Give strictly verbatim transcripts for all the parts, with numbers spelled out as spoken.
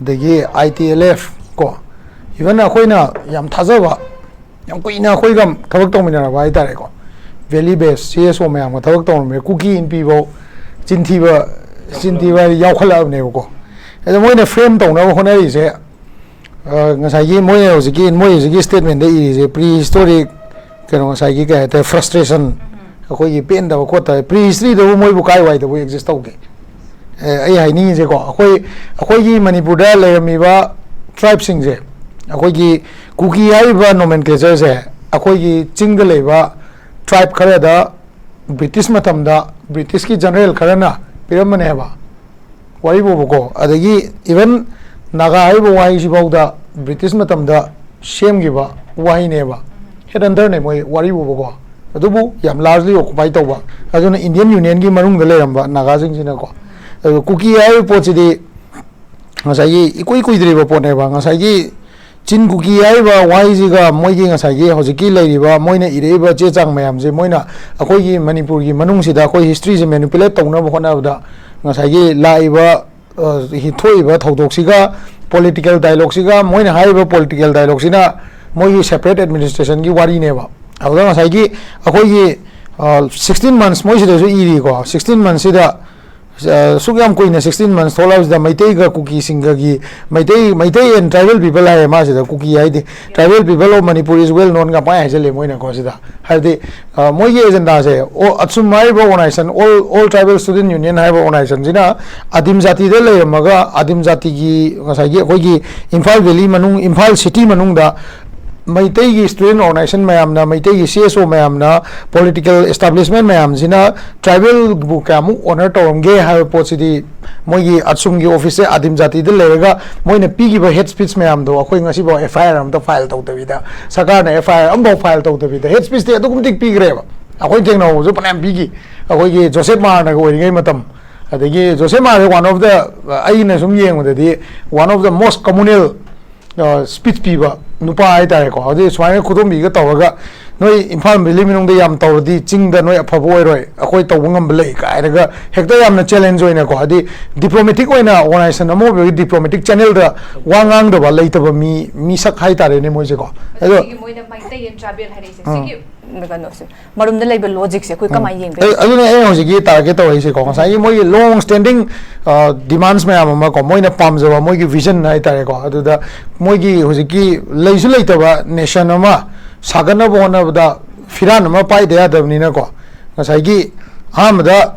ꯑꯗꯒꯤ ꯑꯥꯏ T L F ꯀꯣ, even ꯑꯩꯈꯣꯏꯅ ꯌꯥꯝ ꯊꯥꯖꯕ, ꯌꯥꯝ ꯀꯨꯏꯅ ꯑꯩꯈꯣꯏꯒ ꯊꯕꯛ ꯇꯧꯃꯤꯟꯅꯔꯕ ꯍꯥꯏꯇꯥꯔꯦꯀꯣ, ꯚꯦꯂꯤ ꯕꯦꯁ ꯁꯤ ꯑꯦꯁ ꯑꯣ ꯃꯌꯥꯝꯒ ꯊꯕꯛ ꯇꯧꯔꯝꯃꯦ, ꯀꯨꯀꯤ ꯏꯟꯄꯤꯐꯧ ꯆꯤꯟꯊꯤꯕ, ꯆꯤꯟꯊꯤꯕ ꯍꯥꯏꯗꯤ ꯌꯥꯎꯈꯠꯂꯛꯑꯕꯅꯦꯕꯀꯣ꯫ ꯑꯗꯣ ꯃꯣꯏꯅ ꯐ꯭ꯔꯦꯝ ꯇꯧꯅꯕ ꯍꯣꯠꯅꯔꯤꯁꯦ, ꯑ, ꯉꯁꯥꯏꯒꯤ ꯃꯣꯏꯅ ꯍꯧꯖꯤꯛꯀꯤ, ꯃꯣꯏ ꯍꯧꯖꯤꯛꯀꯤ ꯁ꯭ꯇꯦꯠꯃꯦꯟꯗ ꯏꯔꯤꯁꯦ ꯄ꯭ꯔꯤ ꯍꯤꯁꯇꯣꯔꯤꯛ, ꯀꯩꯅꯣ, ꯉꯁꯥꯏꯒꯤ ꯀꯩ ꯍꯥꯏꯇꯥꯔꯦ, ꯐ꯭ꯔꯁꯇ꯭ꯔꯦꯁꯟ, ꯑꯩꯈꯣꯏꯒꯤ ꯄꯦꯟꯗꯕ ꯈꯣꯠꯇꯕ꯫ ꯄ꯭ꯔꯤ ꯍꯤꯁꯇ꯭ꯔꯤꯗꯕꯨ ꯃꯣꯏꯕꯨ ꯀꯥꯏ ꯋꯥꯏꯗꯕꯨ ꯑꯦꯛꯖꯤꯁ ꯇꯧꯒꯦ? ꯑꯦ, ꯑꯩ ꯍꯥꯏꯅꯤꯡꯉꯤꯁꯦꯀꯣ, ꯑꯩꯈꯣꯏ, ꯑꯩꯈꯣꯏꯒꯤ ꯃꯅꯤꯄꯨꯔꯗ ꯂꯩꯔꯝꯃꯤꯕ ꯇ꯭ꯔꯥꯏꯕꯁꯤꯡꯁꯦ, ꯑꯩꯈꯣꯏꯒꯤ ꯀꯨꯀꯤ ꯍꯥꯏꯔꯤꯕ ꯅꯣꯃꯦꯟꯀ꯭ꯂꯦꯆꯔꯁꯦ ꯑꯩꯈꯣꯏꯒꯤ ꯆꯤꯡꯗ ꯂꯩꯕ ꯇ꯭ꯔꯥꯏꯕ ꯈꯔꯗ ꯕ꯭ꯔꯤꯇꯤꯁ ꯃꯇꯝꯗ, ꯕ꯭ꯔꯤꯇꯤꯁꯀꯤ ꯖꯦꯅꯔꯦꯜ ꯈꯔꯅ ꯄꯤꯔꯝꯕꯅꯦꯕ, ꯋꯥꯔꯤꯕꯨꯕꯀꯣ꯫ ꯑꯗꯒꯤ ꯏꯚꯟ ꯅꯥꯒꯥ ꯍꯥꯏꯔꯤꯕ ꯋꯥꯍꯩꯁꯤꯐꯥꯎꯗ ꯕ꯭ꯔꯤꯇꯤꯁ ꯃꯇꯝꯗ ꯁꯦꯝꯈꯤꯕ ꯋꯥꯍꯩꯅꯦꯕ, ꯍꯦꯠ ꯍꯟꯇꯔꯅꯦ ꯃꯣꯏ ꯋꯥꯔꯤꯕꯨꯕꯀꯣ꯫ ꯑꯗꯨꯕꯨ ꯌꯥꯝ ꯂꯥꯔꯖꯂꯤ ꯑꯣꯀꯨꯄꯥꯏ ꯇꯧꯕ, ꯑꯗꯨꯅ ꯏꯟꯗꯤꯌꯟ ꯌꯨꯅꯤꯌꯟꯒꯤ ꯃꯅꯨꯡꯗ ꯂꯩꯔꯝꯕ ꯅꯥꯒꯥꯁꯤꯡꯁꯤꯅꯀꯣ꯫ ꯑꯗꯨ ꯀꯨꯀꯤ ꯍꯥꯏꯔꯤꯕ ꯄꯣꯠꯁꯤꯗꯤ ꯉꯁꯥꯏꯒꯤ ꯏꯀꯨꯏ ꯀꯨꯏꯗ꯭ꯔꯤꯕ ꯄꯣꯠꯅꯦꯕ꯫ ꯉꯁꯥꯏꯒꯤ ꯆꯤꯟ ꯀꯨꯀꯤ ꯍꯥꯏꯔꯤꯕ ꯋꯥꯍꯩꯁꯤꯒ ꯃꯣꯏꯒꯤ ꯉꯁꯥꯏꯒꯤ ꯍꯧꯖꯤꯛꯀꯤ ꯂꯩꯔꯤꯕ ꯃꯣꯏꯅ ꯏꯔꯛꯏꯕ ꯆꯦ ꯆꯥꯡ ꯃꯌꯥꯝꯁꯦ, ꯃꯣꯏꯅ ꯑꯩꯈꯣꯏꯒꯤ ꯃꯅꯤꯄꯨꯔꯒꯤ ꯃꯅꯨꯡꯁꯤꯗ ꯑꯩꯈꯣꯏ ꯍꯤꯁꯇ꯭ꯔꯤꯁꯦ ꯃꯦꯅꯤꯄꯨꯂꯦꯠ ꯇꯧꯅꯕ ꯍꯣꯠꯅꯕꯗ ꯉꯁꯥꯏꯒꯤ ꯂꯥꯛꯏꯕ, ꯑ, ꯍꯤ-, ꯊꯣꯛꯏꯕ ꯊꯧꯗꯣꯛꯁꯤꯒ, ꯄꯣꯂꯤꯇꯤꯀꯦꯜ ꯗꯥꯏꯂꯣꯒꯁꯤꯒ, ꯃꯣꯏꯅ ꯍꯥꯏꯔꯤꯕ ꯄꯣꯂꯤꯇꯤꯀꯦꯜ ꯗꯥꯏꯂꯣꯒꯁꯤꯅ ꯃꯣꯏꯒꯤ ꯁꯦꯄꯔꯦꯠ ꯑꯦꯗꯃꯤꯅꯤꯁꯇ꯭ꯔꯦꯁꯟꯒꯤ ꯋꯥꯔꯤꯅꯦꯕ꯫ ꯑꯗꯨꯗ ꯉꯁꯥꯏꯒꯤ ꯑꯩꯈꯣꯏꯒꯤ, ꯑ, ꯁꯤꯛꯁꯇꯤꯟ ꯃꯟꯊꯁ ꯃꯣꯏꯁꯤꯗꯁꯨ ꯏꯔꯤꯀꯣ, ꯁꯤꯛꯁꯇꯤꯟ ꯃꯟꯊꯁꯁꯤꯗ, ꯑ, ꯁꯨꯛ ꯌꯥꯝ ꯀꯨꯏꯅ ꯁꯤꯛꯁꯇꯤꯟ ꯃꯟꯊꯁ ꯊꯣꯛꯂꯛꯄꯁꯤꯗ ꯃꯩꯇꯩꯒ ꯀꯨꯀꯤꯁꯤꯡꯒꯒꯤ, Meitei, Meitei and tribal people ꯍꯥꯏꯌꯦ ꯃꯥꯁꯤꯗ, ꯀꯨꯀꯤ ꯍꯥꯏꯗꯦ, tribal people of Manipur is well ꯅꯣꯟꯒ ꯄꯥꯏ ꯍꯥꯏꯖꯜꯂꯦ ꯃꯣꯏꯅꯀꯣ ꯁꯤꯗ꯫ ꯍꯥꯏꯕꯗꯤ, ꯑ, ꯃꯣꯏꯒꯤ ꯑꯦꯖꯦꯟꯗꯥꯁꯦ, ꯑꯣ, ꯑꯠꯁꯨꯝ ꯍꯥꯏꯔꯤꯕ organisation, all, all tribal student union ꯍꯥꯏꯕ ꯑꯣꯔꯒꯅꯥꯏꯖꯦꯁꯟꯁꯤꯅ ꯑꯗꯤꯝ ꯖꯥꯇꯤꯗ ꯂꯩꯔꯝꯃꯒ, ꯑꯗꯤꯝ ꯖꯥꯇꯤꯒꯤ ꯉꯁꯥꯏꯒꯤ ꯑꯩꯈꯣꯏꯒꯤ ꯏꯝꯐꯥꯜ ꯚꯦꯂꯤ ꯃꯅꯨꯡ, ꯏꯝꯐꯥꯜ ꯁꯤꯇꯤ ꯃꯅꯨꯡꯗ ꯃꯩꯇꯩꯒꯤ ꯁ꯭ꯇꯨꯗꯦꯟ ꯑꯣꯔꯒꯅꯥꯏꯖꯦꯁꯟ ꯃꯌꯥꯝꯅ, ꯃꯩꯇꯩꯒꯤ ꯁꯤ ꯑꯦꯁ ꯑꯣ ꯃꯌꯥꯝꯅ, ꯄꯣꯂꯤꯇꯤꯀꯦꯜ ꯑꯦꯁꯇꯥꯕ꯭ꯂꯤꯁꯃꯦꯟ ꯃꯌꯥꯝꯁꯤꯅ ꯇ꯭ꯔꯥꯏꯕꯦꯜꯕꯨ ꯀꯌꯥꯃꯨꯛ ꯑꯣꯅꯔ ꯇꯧꯔꯝꯒꯦ ꯍꯥꯏꯕ ꯄꯣꯠꯁꯤꯗꯤ ꯃꯣꯏꯒꯤ ꯑꯠꯁꯨꯝꯒꯤ ꯑꯣꯐꯤꯁꯁꯦ ꯑꯗꯤꯝ ꯖꯥꯇꯤꯗ ꯂꯩꯔꯒ ꯃꯣꯏꯅ ꯄꯤꯈꯤꯕ ꯍꯦꯠ ꯁ꯭ꯄꯤꯆ ꯃꯌꯥꯝꯗꯣ ꯑꯩꯈꯣꯏ ꯉꯁꯤꯐꯥꯎ ꯑꯦꯐ ꯑꯥꯏ ꯑꯥꯔ ꯑꯝꯇ ꯐꯥꯏꯜ ꯇꯧꯗꯕꯤꯗ, ꯁꯔꯀꯥꯔꯅ ꯑꯦꯐ ꯑꯥꯏ ꯑꯥꯔ ꯑꯝꯐꯥꯎ ꯐꯥꯏꯜ ꯇꯧꯗꯕꯤꯗ ꯍꯦꯠ ꯁ꯭ꯄꯤꯆꯇꯤ ꯑꯗꯨꯛꯀꯤ ꯃꯇꯤꯛ ꯄꯤꯈ꯭ꯔꯦꯕ꯫ ꯑꯩꯈꯣꯏ ꯊꯦꯡꯅꯍꯧꯕꯁꯨ ꯐꯅꯌꯥꯝ ꯄꯤꯈꯤ꯫ ꯑꯩꯈꯣꯏꯒꯤ ꯖꯣꯁꯦꯐ ꯃꯥꯔꯅꯒ ꯑꯣꯏꯔꯤꯉꯩ ꯃꯇꯝ, ꯑꯗꯒꯤ ꯖꯣꯁꯦꯐ ꯃꯥꯔꯁꯦ one of the, ꯑꯩꯅ ꯁꯨꯝ ꯌꯦꯡꯕꯗꯗꯤ one of the most communal speech ꯄꯤꯕ ꯅꯨꯄꯥ ꯍꯥꯏꯇꯥꯔꯦꯀꯣ꯫ ꯍꯧꯖꯤꯛ ꯁꯨꯃꯥꯏꯅ ꯈꯨꯗꯣꯝꯕꯤꯒ ꯇꯧꯔꯒ ꯅꯣꯏ ꯏꯝꯐꯥꯜ ꯚꯦꯂꯤ ꯃꯅꯨꯡꯗ ꯌꯥꯝ ꯇꯧꯔꯗꯤ ꯆꯤꯡꯗ ꯅꯣꯏ ꯑꯐꯕ ꯑꯣꯏꯔꯣꯏ, ꯑꯩꯈꯣꯏ ꯇꯧꯕ ꯉꯝꯕ ꯂꯩ ꯀꯥꯏꯅꯒ ꯍꯦꯛꯇ ꯌꯥꯝꯅ ꯆꯦꯂꯦꯟꯖ ꯑꯣꯏꯅꯀꯣ, ꯍꯥꯏꯗꯤ ꯗꯤꯄ꯭ꯂꯣꯃꯦꯇꯤꯛ ꯑꯣꯏꯅ ꯑꯣꯔꯒꯅꯥꯏꯖꯦꯁꯟ ꯑꯃ ꯑꯣꯏꯕꯒꯤ ꯗꯤꯄ꯭ꯂꯣꯃꯦꯇꯤꯛ ꯆꯦꯅꯦꯜꯗ ꯋꯥ ꯉꯥꯡꯗꯕ ꯂꯩꯇꯕ ꯃꯤ, ꯃꯤꯁꯛ ꯍꯥꯏꯇꯥꯔꯦꯅꯦ ꯃꯣꯏꯁꯦꯀꯣ꯫ ꯑꯗꯣ ꯁꯤꯒꯤ ꯃꯣꯏꯅ ꯃꯩꯇꯩ ꯑꯦꯟ ꯇ꯭ꯔꯥꯏꯕꯦꯜ ꯍꯥꯏꯔꯛꯏꯁꯦ, ꯎꯝ꯫ ꯁꯤꯒꯤ ꯀꯩꯅꯣꯁꯦ, ꯃꯔꯨꯝꯗ ꯂꯩꯕ ꯂꯣꯖꯤꯛꯁꯦ ꯑꯩꯈꯣꯏ ꯎꯝ꯫ ꯀꯃꯥꯏꯅ ꯌꯦꯡꯗꯣꯏꯅꯣ? ꯑꯩ-, ꯑꯗꯨꯅꯦ ꯑꯩꯅ ꯍꯧꯖꯤꯛꯀꯤ ꯇꯥꯔꯒꯦꯠ ꯇꯧꯔꯛꯏꯁꯦꯀꯣ, ꯉꯁꯥꯏꯒꯤ ꯃꯣꯏꯒꯤ ꯂꯣꯡ ꯁ꯭ꯇꯦꯟꯗꯤꯡ ꯗꯤꯃꯥꯟꯁ ꯃꯌꯥꯝ ꯑꯃ ꯀꯣ, ꯃꯣꯏꯅ ꯄꯥꯝꯖꯕ ꯃꯣꯏꯒꯤ ꯚꯤꯖꯟ ꯍꯥꯏꯇꯥꯔꯦꯀꯣ, ꯑꯗꯨꯗ ꯃꯣꯏꯒꯤ ꯍꯧꯖꯤꯛꯀꯤ ꯂꯩꯁꯨ ꯂꯩꯇꯕ ꯅꯦꯁꯟ ꯑꯃ ꯁꯥꯒꯠꯅꯕ ꯍꯣꯠꯅꯕꯗ ꯐꯤꯔꯥꯟ ꯑꯃ ꯄꯥꯏꯗ ꯌꯥꯗꯕꯅꯤꯅꯀꯣ, ꯉꯁꯥꯏꯒꯤ ꯑꯍꯥꯟꯕꯗ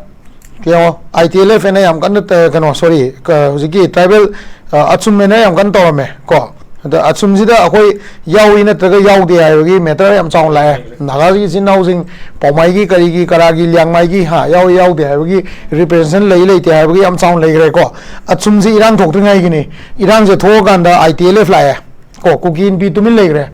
ꯌꯦꯡꯉꯣ, ꯑꯥꯏ ꯇꯤ ꯑꯦꯜ ꯑꯦꯐ ꯑꯅ ꯌꯥꯝ ꯀꯟꯅ ꯇ-, ꯀꯩꯅꯣ, ꯁꯣꯔꯤ, ꯍꯧꯖꯤꯛꯀꯤ ꯇ꯭ꯔꯥꯏꯕꯦꯜ, ꯑ, ꯑꯆꯨꯝ ꯑꯅ ꯌꯥꯝ ꯀꯟꯅ ꯇꯧꯔꯝꯃꯦ ꯀꯣ꯫ ꯑꯗ ꯑꯆꯨꯝꯁꯤꯗ ꯑꯩꯈꯣꯏ ꯌꯥꯎꯏ ꯅꯠꯇ꯭ꯔꯒ ꯌꯥꯎꯗꯦ ꯍꯥꯏꯕꯒꯤ ꯃꯦꯇꯔ ꯌꯥꯝ ꯆꯥꯎꯅ ꯂꯥꯛꯑꯦ꯫ ꯅꯥꯒꯥꯒꯤ ꯏꯆꯤꯟ ꯏꯅꯥꯎꯁꯤꯡ, ꯄꯥꯎꯃꯥꯏꯒꯤ, ꯀꯔꯤꯒꯤ, ꯀꯔꯥꯒꯤ, ꯂꯤꯌꯥꯡꯃꯥꯏꯒꯤ, ꯍꯥ, ꯌꯥꯎꯏ ꯌꯥꯎꯗꯦ ꯍꯥꯏꯕꯒꯤ, ꯔꯤꯄ꯭ꯔꯖꯦꯟꯇꯦꯁꯟ ꯂꯩ ꯂꯩꯇꯦ ꯍꯥꯏꯕꯒꯤ ꯌꯥꯝ ꯆꯥꯎꯅ ꯂꯩꯈ꯭ꯔꯦꯀꯣ꯫ ꯑꯆꯨꯝꯁꯤ ꯏꯔꯥꯡ ꯊꯣꯛꯇ꯭ꯔꯤꯉꯩꯒꯤꯅꯤ꯫ ꯏꯔꯥꯡꯁꯦ ꯊꯣꯛꯑꯀꯥꯟꯗ ꯑꯥꯏ ꯇꯤ ꯑꯦꯜ ꯑꯦꯐ ꯂꯥꯛꯑꯦ ꯀꯣ, ꯀꯨꯀꯤ ꯅꯨꯄꯤ ꯇꯨꯃꯤꯟ ꯂꯩꯈ꯭ꯔꯦ꯫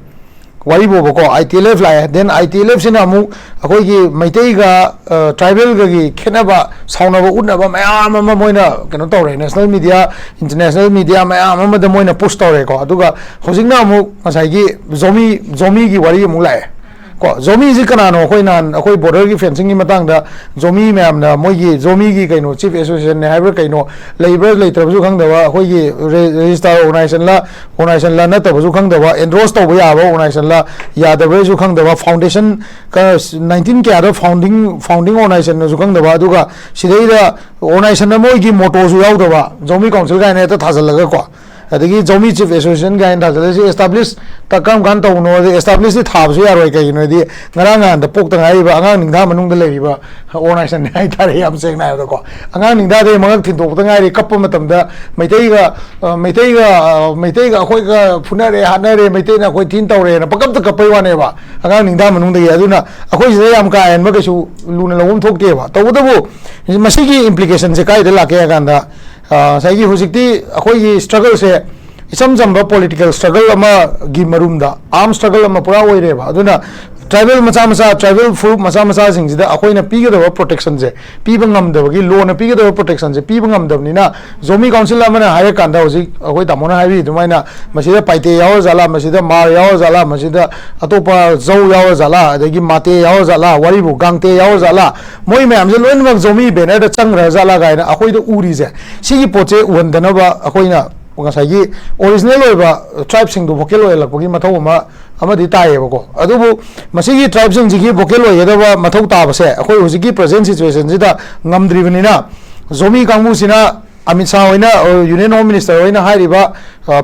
ꯋꯥꯔꯤ ꯕꯣꯕꯀꯣ, ꯑꯥꯏ ꯇꯤ ꯑꯦꯜ ꯑꯦꯐ ꯂꯥꯛꯑꯦ꯫ ꯗꯦꯟ ꯑꯥꯏ ꯇꯤ ꯑꯦꯜ ꯑꯦꯐꯁꯤꯅ ꯑꯃꯨꯛ ꯑꯩꯈꯣꯏꯒꯤ ꯃꯩꯇꯩꯒ, ꯑ, ꯇ꯭ꯔꯥꯏꯕꯦꯜꯒꯒꯤ ꯈꯦꯠꯅꯕ, ꯁꯥꯎꯅꯕ ꯎꯠꯅꯕ ꯃꯌꯥꯝ ꯑꯃ ꯃꯣꯏꯅ ꯀꯩꯅꯣ ꯇꯧꯔꯦ, ꯅꯦꯁꯅꯦꯜ ꯃꯤꯗꯤꯌꯥ, ꯏꯟꯇꯔꯅꯦꯁꯅꯦꯜ ꯃꯤꯗꯤꯌꯥ ꯃꯌꯥꯝ ꯑꯃꯗ ꯃꯣꯏꯅ ꯄꯨꯁ ꯇꯧꯔꯦꯀꯣ꯫ ꯑꯗꯨꯒ ꯍꯧꯖꯤꯛꯅ ꯑꯃꯨꯛ ꯉꯁꯥꯏꯒꯤ ꯖꯣꯃꯤ, ꯖꯣꯃꯤꯒꯤ ꯋꯥꯔꯤ ꯑꯃꯨꯛ ꯂꯥꯛꯑꯦ ꯀꯣ꯫ ꯖꯣꯃꯤꯁꯤ ꯀꯅꯥꯅꯣ? ꯑꯩꯈꯣꯏ ꯅꯍꯥꯟ ꯑꯩꯈꯣꯏ ꯕꯣꯔꯗꯔꯒꯤ ꯐꯦꯟꯁꯤꯡꯒꯤ ꯃꯇꯥꯡꯗ ꯖꯣꯃꯤ ꯃꯌꯥꯝꯅ ꯃꯣꯏꯒꯤ ꯖꯣꯃꯤꯒꯤ ꯀꯩꯅꯣ ꯆꯤꯐ ꯑꯦꯁꯣꯁꯤꯌꯦꯁꯟꯅꯦ ꯍꯥꯏꯕ꯭ꯔꯥ ꯀꯩꯅꯣ, ꯂꯩꯕ꯭ꯔꯥ ꯂꯩꯇ꯭ꯔꯕꯁꯨ ꯈꯪꯗꯕ, ꯑꯩꯈꯣꯏꯒꯤ ꯔꯦ-, ꯔꯦꯖꯤꯁꯇꯥꯔ ꯑꯣꯔꯒꯅꯥꯏꯖꯦꯁꯟꯂ, ꯑꯣꯔꯒꯅꯥꯏꯖꯦꯁꯟꯂ ꯅꯠꯇꯕꯁꯨ ꯈꯪꯗꯕ, ꯑꯦꯟꯗꯣꯔꯁ ꯇꯧꯕ ꯌꯥꯕ ꯑꯣꯔꯒꯅꯥꯏꯖꯦꯁꯟꯂ ꯌꯥꯗꯕ꯭ꯔꯥꯁꯨ ꯈꯪꯗꯕ, ꯐꯥꯎꯟꯗꯦꯁꯟ ꯀ-, ꯅꯥꯏꯟꯇꯤꯟ ꯀꯌꯥꯗ ꯐꯥꯎꯟꯗꯤꯡ, ꯐꯥꯎꯟꯗꯤꯡ ꯑꯣꯔꯒꯅꯥꯏꯖꯦꯁꯟꯅꯁꯨ ꯈꯪꯗꯕ, ꯑꯗꯨꯒ ꯁꯤꯗꯩꯗ ꯑꯣꯔꯒꯅꯥꯏꯖꯦꯁꯟ ꯑꯃꯒꯤ ꯃꯣꯇꯣꯁꯨ ꯌꯥꯎꯗꯕ, ꯖꯣꯃꯤ ꯀꯥꯎꯟꯁꯤꯜ ꯀꯥꯏꯅ ꯍꯦꯛꯇ ꯊꯥꯖꯜꯂꯒꯀꯣ, ꯑꯗꯒꯤ ꯖꯣꯃꯤ ꯆꯤꯐ ꯑꯦꯁꯣꯁꯤꯌꯦꯁꯟ ꯀꯥꯏꯅ ꯊꯥꯖꯜꯂꯁꯤ꯫ ꯑꯦꯁꯇꯥꯕ꯭ꯂꯤꯁ ꯀꯔꯝ ꯀꯥꯟꯗ ꯇꯧꯕꯅꯣ? ꯑꯦꯁꯇꯥꯕ꯭ꯂꯤꯁꯇꯤ ꯊꯥꯕꯁꯨ ꯌꯥꯔꯣꯏ꯫ ꯀꯩꯒꯤꯅꯣꯗꯤ ꯉꯔꯥꯡ ꯅꯍꯥꯟꯗ ꯄꯣꯛꯇ ꯉꯥꯏꯔꯤꯕ ꯑꯉꯥꯡ ꯅꯤꯡꯊꯥ ꯃꯅꯨꯡꯗ ꯂꯩꯔꯤꯕ ꯑꯣꯔꯒꯅꯥꯏꯖꯦꯁꯟꯅꯤ ꯍꯥꯏꯇꯥꯔꯦ, ꯌꯥꯝ ꯁꯦꯡꯅ ꯍꯥꯏꯕꯗꯀꯣ꯫ ꯑꯉꯥꯡ ꯅꯤꯡꯊꯥꯗꯩ ꯃꯉꯛ ꯊꯤꯟꯗꯣꯛꯄꯗ ꯉꯥꯏꯔꯤ, ꯀꯞꯄ ꯃꯇꯝꯗ ꯃꯩꯇꯩꯒ, ꯑ, ꯃꯩꯇꯩꯒ, ꯑ, ꯃꯩꯇꯩꯒ ꯑꯩꯈꯣꯏꯒ ꯐꯨꯅꯔꯦ, ꯍꯥꯠꯅꯔꯦ, ꯃꯩꯇꯩꯅ ꯑꯩꯈꯣꯏ ꯊꯤꯅ ꯇꯧꯔꯦꯅ ꯄꯪꯀꯞꯇ ꯀꯞꯄꯩ ꯋꯥꯅꯦꯕ, ꯑꯉꯥꯡ ꯅꯤꯡꯊꯥ ꯃꯅꯨꯡꯗꯒꯤ꯫ ꯑꯗꯨꯅ ꯑꯩꯈꯣꯏ ꯁꯤꯗ ꯌꯥꯝ ꯀꯥ ꯍꯦꯟꯕ ꯀꯩꯁꯨ ꯂꯨꯅ ꯂꯧꯐꯝ ꯊꯣꯛꯇꯦꯕ꯫ ꯇꯧꯕꯇꯕꯨ ꯃꯁꯤꯒꯤ ꯏꯝꯄ꯭ꯂꯤꯀꯦꯁꯟꯁꯦ ꯀꯥꯏꯗ ꯂꯥꯛꯀꯦ ꯍꯥꯏ ꯀꯥꯟꯗ, ꯑ, ꯉꯁꯥꯏꯒꯤ ꯍꯧꯖꯤꯛꯇꯤ ꯑꯩꯈꯣꯏꯒꯤ ꯁ꯭ꯇ꯭ꯔꯒꯜꯁꯦ ꯏꯆꯝ ꯆꯝꯕ ꯄꯣꯂꯤꯇꯤꯀꯦꯜ ꯁ꯭ꯇ꯭ꯔꯒꯜ ꯑꯃꯒꯤ ꯃꯔꯨꯝꯗ ꯑꯥꯔꯝ ꯁ꯭ꯇ꯭ꯔꯒꯜ ꯑꯃ ꯄꯨꯔꯥ ꯑꯣꯏꯔꯦꯕ꯫ ꯑꯗꯨꯅ ꯇ꯭ꯔꯥꯏꯕꯦꯜ ꯃꯆꯥ ꯃꯆꯥ, ꯇ꯭ꯔꯥꯏꯕꯦꯜ ꯐꯨꯔꯨꯞ ꯃꯆꯥ ꯃꯆꯥꯁꯤꯡꯁꯤꯗ ꯑꯩꯈꯣꯏꯅ ꯄꯤꯒꯗꯕ ꯄ꯭ꯔꯣꯇꯦꯛꯁꯟꯁꯦ ꯄꯤꯕ ꯉꯝꯗꯕꯒꯤ, ꯂꯣꯅ ꯄꯤꯒꯗꯕ ꯄ꯭ꯔꯣꯇꯦꯛꯁꯟꯁꯦ ꯄꯤꯕ ꯉꯝꯗꯕꯅꯤꯅ, ꯖꯣꯃꯤ ꯀꯥꯎꯟꯁꯤꯜ ꯑꯃꯅ ꯍꯥꯏꯔꯀꯥꯟꯗ, ꯍꯧꯖꯤꯛ ꯑꯩꯈꯣꯏ ꯇꯥꯃꯣꯅ ꯍꯥꯏꯕꯤ ꯑꯗꯨꯃꯥꯏꯅ, ꯃꯁꯤꯗ ꯄꯥꯏꯇꯦ ꯌꯥꯎꯔ ꯖꯥꯠꯂꯥ, ꯃꯁꯤꯗ ꯃꯥꯔ ꯌꯥꯎꯔ ꯖꯥꯠꯂꯥ, ꯃꯁꯤꯗ ꯑꯇꯣꯞꯄ ꯖꯧ ꯌꯥꯎꯔ ꯖꯥꯠꯂꯥ, ꯑꯗꯒꯤ ꯃꯥꯇꯦ ꯌꯥꯎꯔ ꯖꯥꯠꯂꯥ, ꯋꯥꯔꯤꯕꯨ ꯒꯥꯡꯇꯦ ꯌꯥꯎꯔ ꯖꯥꯠꯂꯥ, ꯃꯣꯏ ꯃꯌꯥꯝꯁꯦ ꯂꯣꯏꯅꯃꯛ ꯖꯣꯃꯤ ꯕꯦꯅꯔꯗ ꯆꯪꯈ꯭ꯔ ꯖꯥꯠꯂꯥ ꯀꯥꯏꯅ ꯑꯩꯈꯣꯏꯗ ꯎꯔꯤꯁꯦ, ꯁꯤꯒꯤ ꯄꯣꯠꯁꯦ ꯎꯍꯟꯗꯅꯕ ꯑꯩꯈꯣꯏꯅ ꯉꯁꯥꯏꯒꯤ ꯑꯣꯔꯤꯖꯤꯅꯦꯜ ꯑꯣꯏꯕ ꯇ꯭ꯔꯥꯏꯕꯁꯤꯡꯗꯣ ꯚꯣꯀꯦꯜ ꯑꯣꯏꯍꯜꯂꯛꯄꯒꯤ ꯃꯊꯧ ꯑꯃ ꯑꯃꯗꯤ ꯇꯥꯏꯌꯦꯕꯀꯣ꯫ ꯑꯗꯨꯕꯨ ꯃꯁꯤꯒꯤ ꯇ꯭ꯔꯥꯏꯕꯁꯤꯡꯁꯤꯒꯤ ꯚꯣꯀꯦꯜ ꯑꯣꯏꯒꯗꯕ ꯃꯊꯧ ꯇꯥꯕꯁꯦ ꯑꯩꯈꯣꯏ ꯍꯧꯖꯤꯛꯀꯤ ꯄ꯭ꯔꯖꯦꯟ ꯁꯤꯆꯨꯋꯦꯁꯟꯁꯤꯗ ꯉꯝꯗ꯭ꯔꯤꯕꯅꯤꯅ, ꯖꯣꯃꯤ ꯀꯥꯡꯕꯨꯁꯤꯅ ꯑꯃꯤꯠ ꯁꯥꯍ ꯍꯣꯏꯅ, ꯌꯨꯅꯤꯌꯟ ꯍꯣꯝ ꯃꯤꯅꯤꯁꯇꯔ ꯍꯣꯏꯅ ꯍꯥꯏꯔꯤꯕ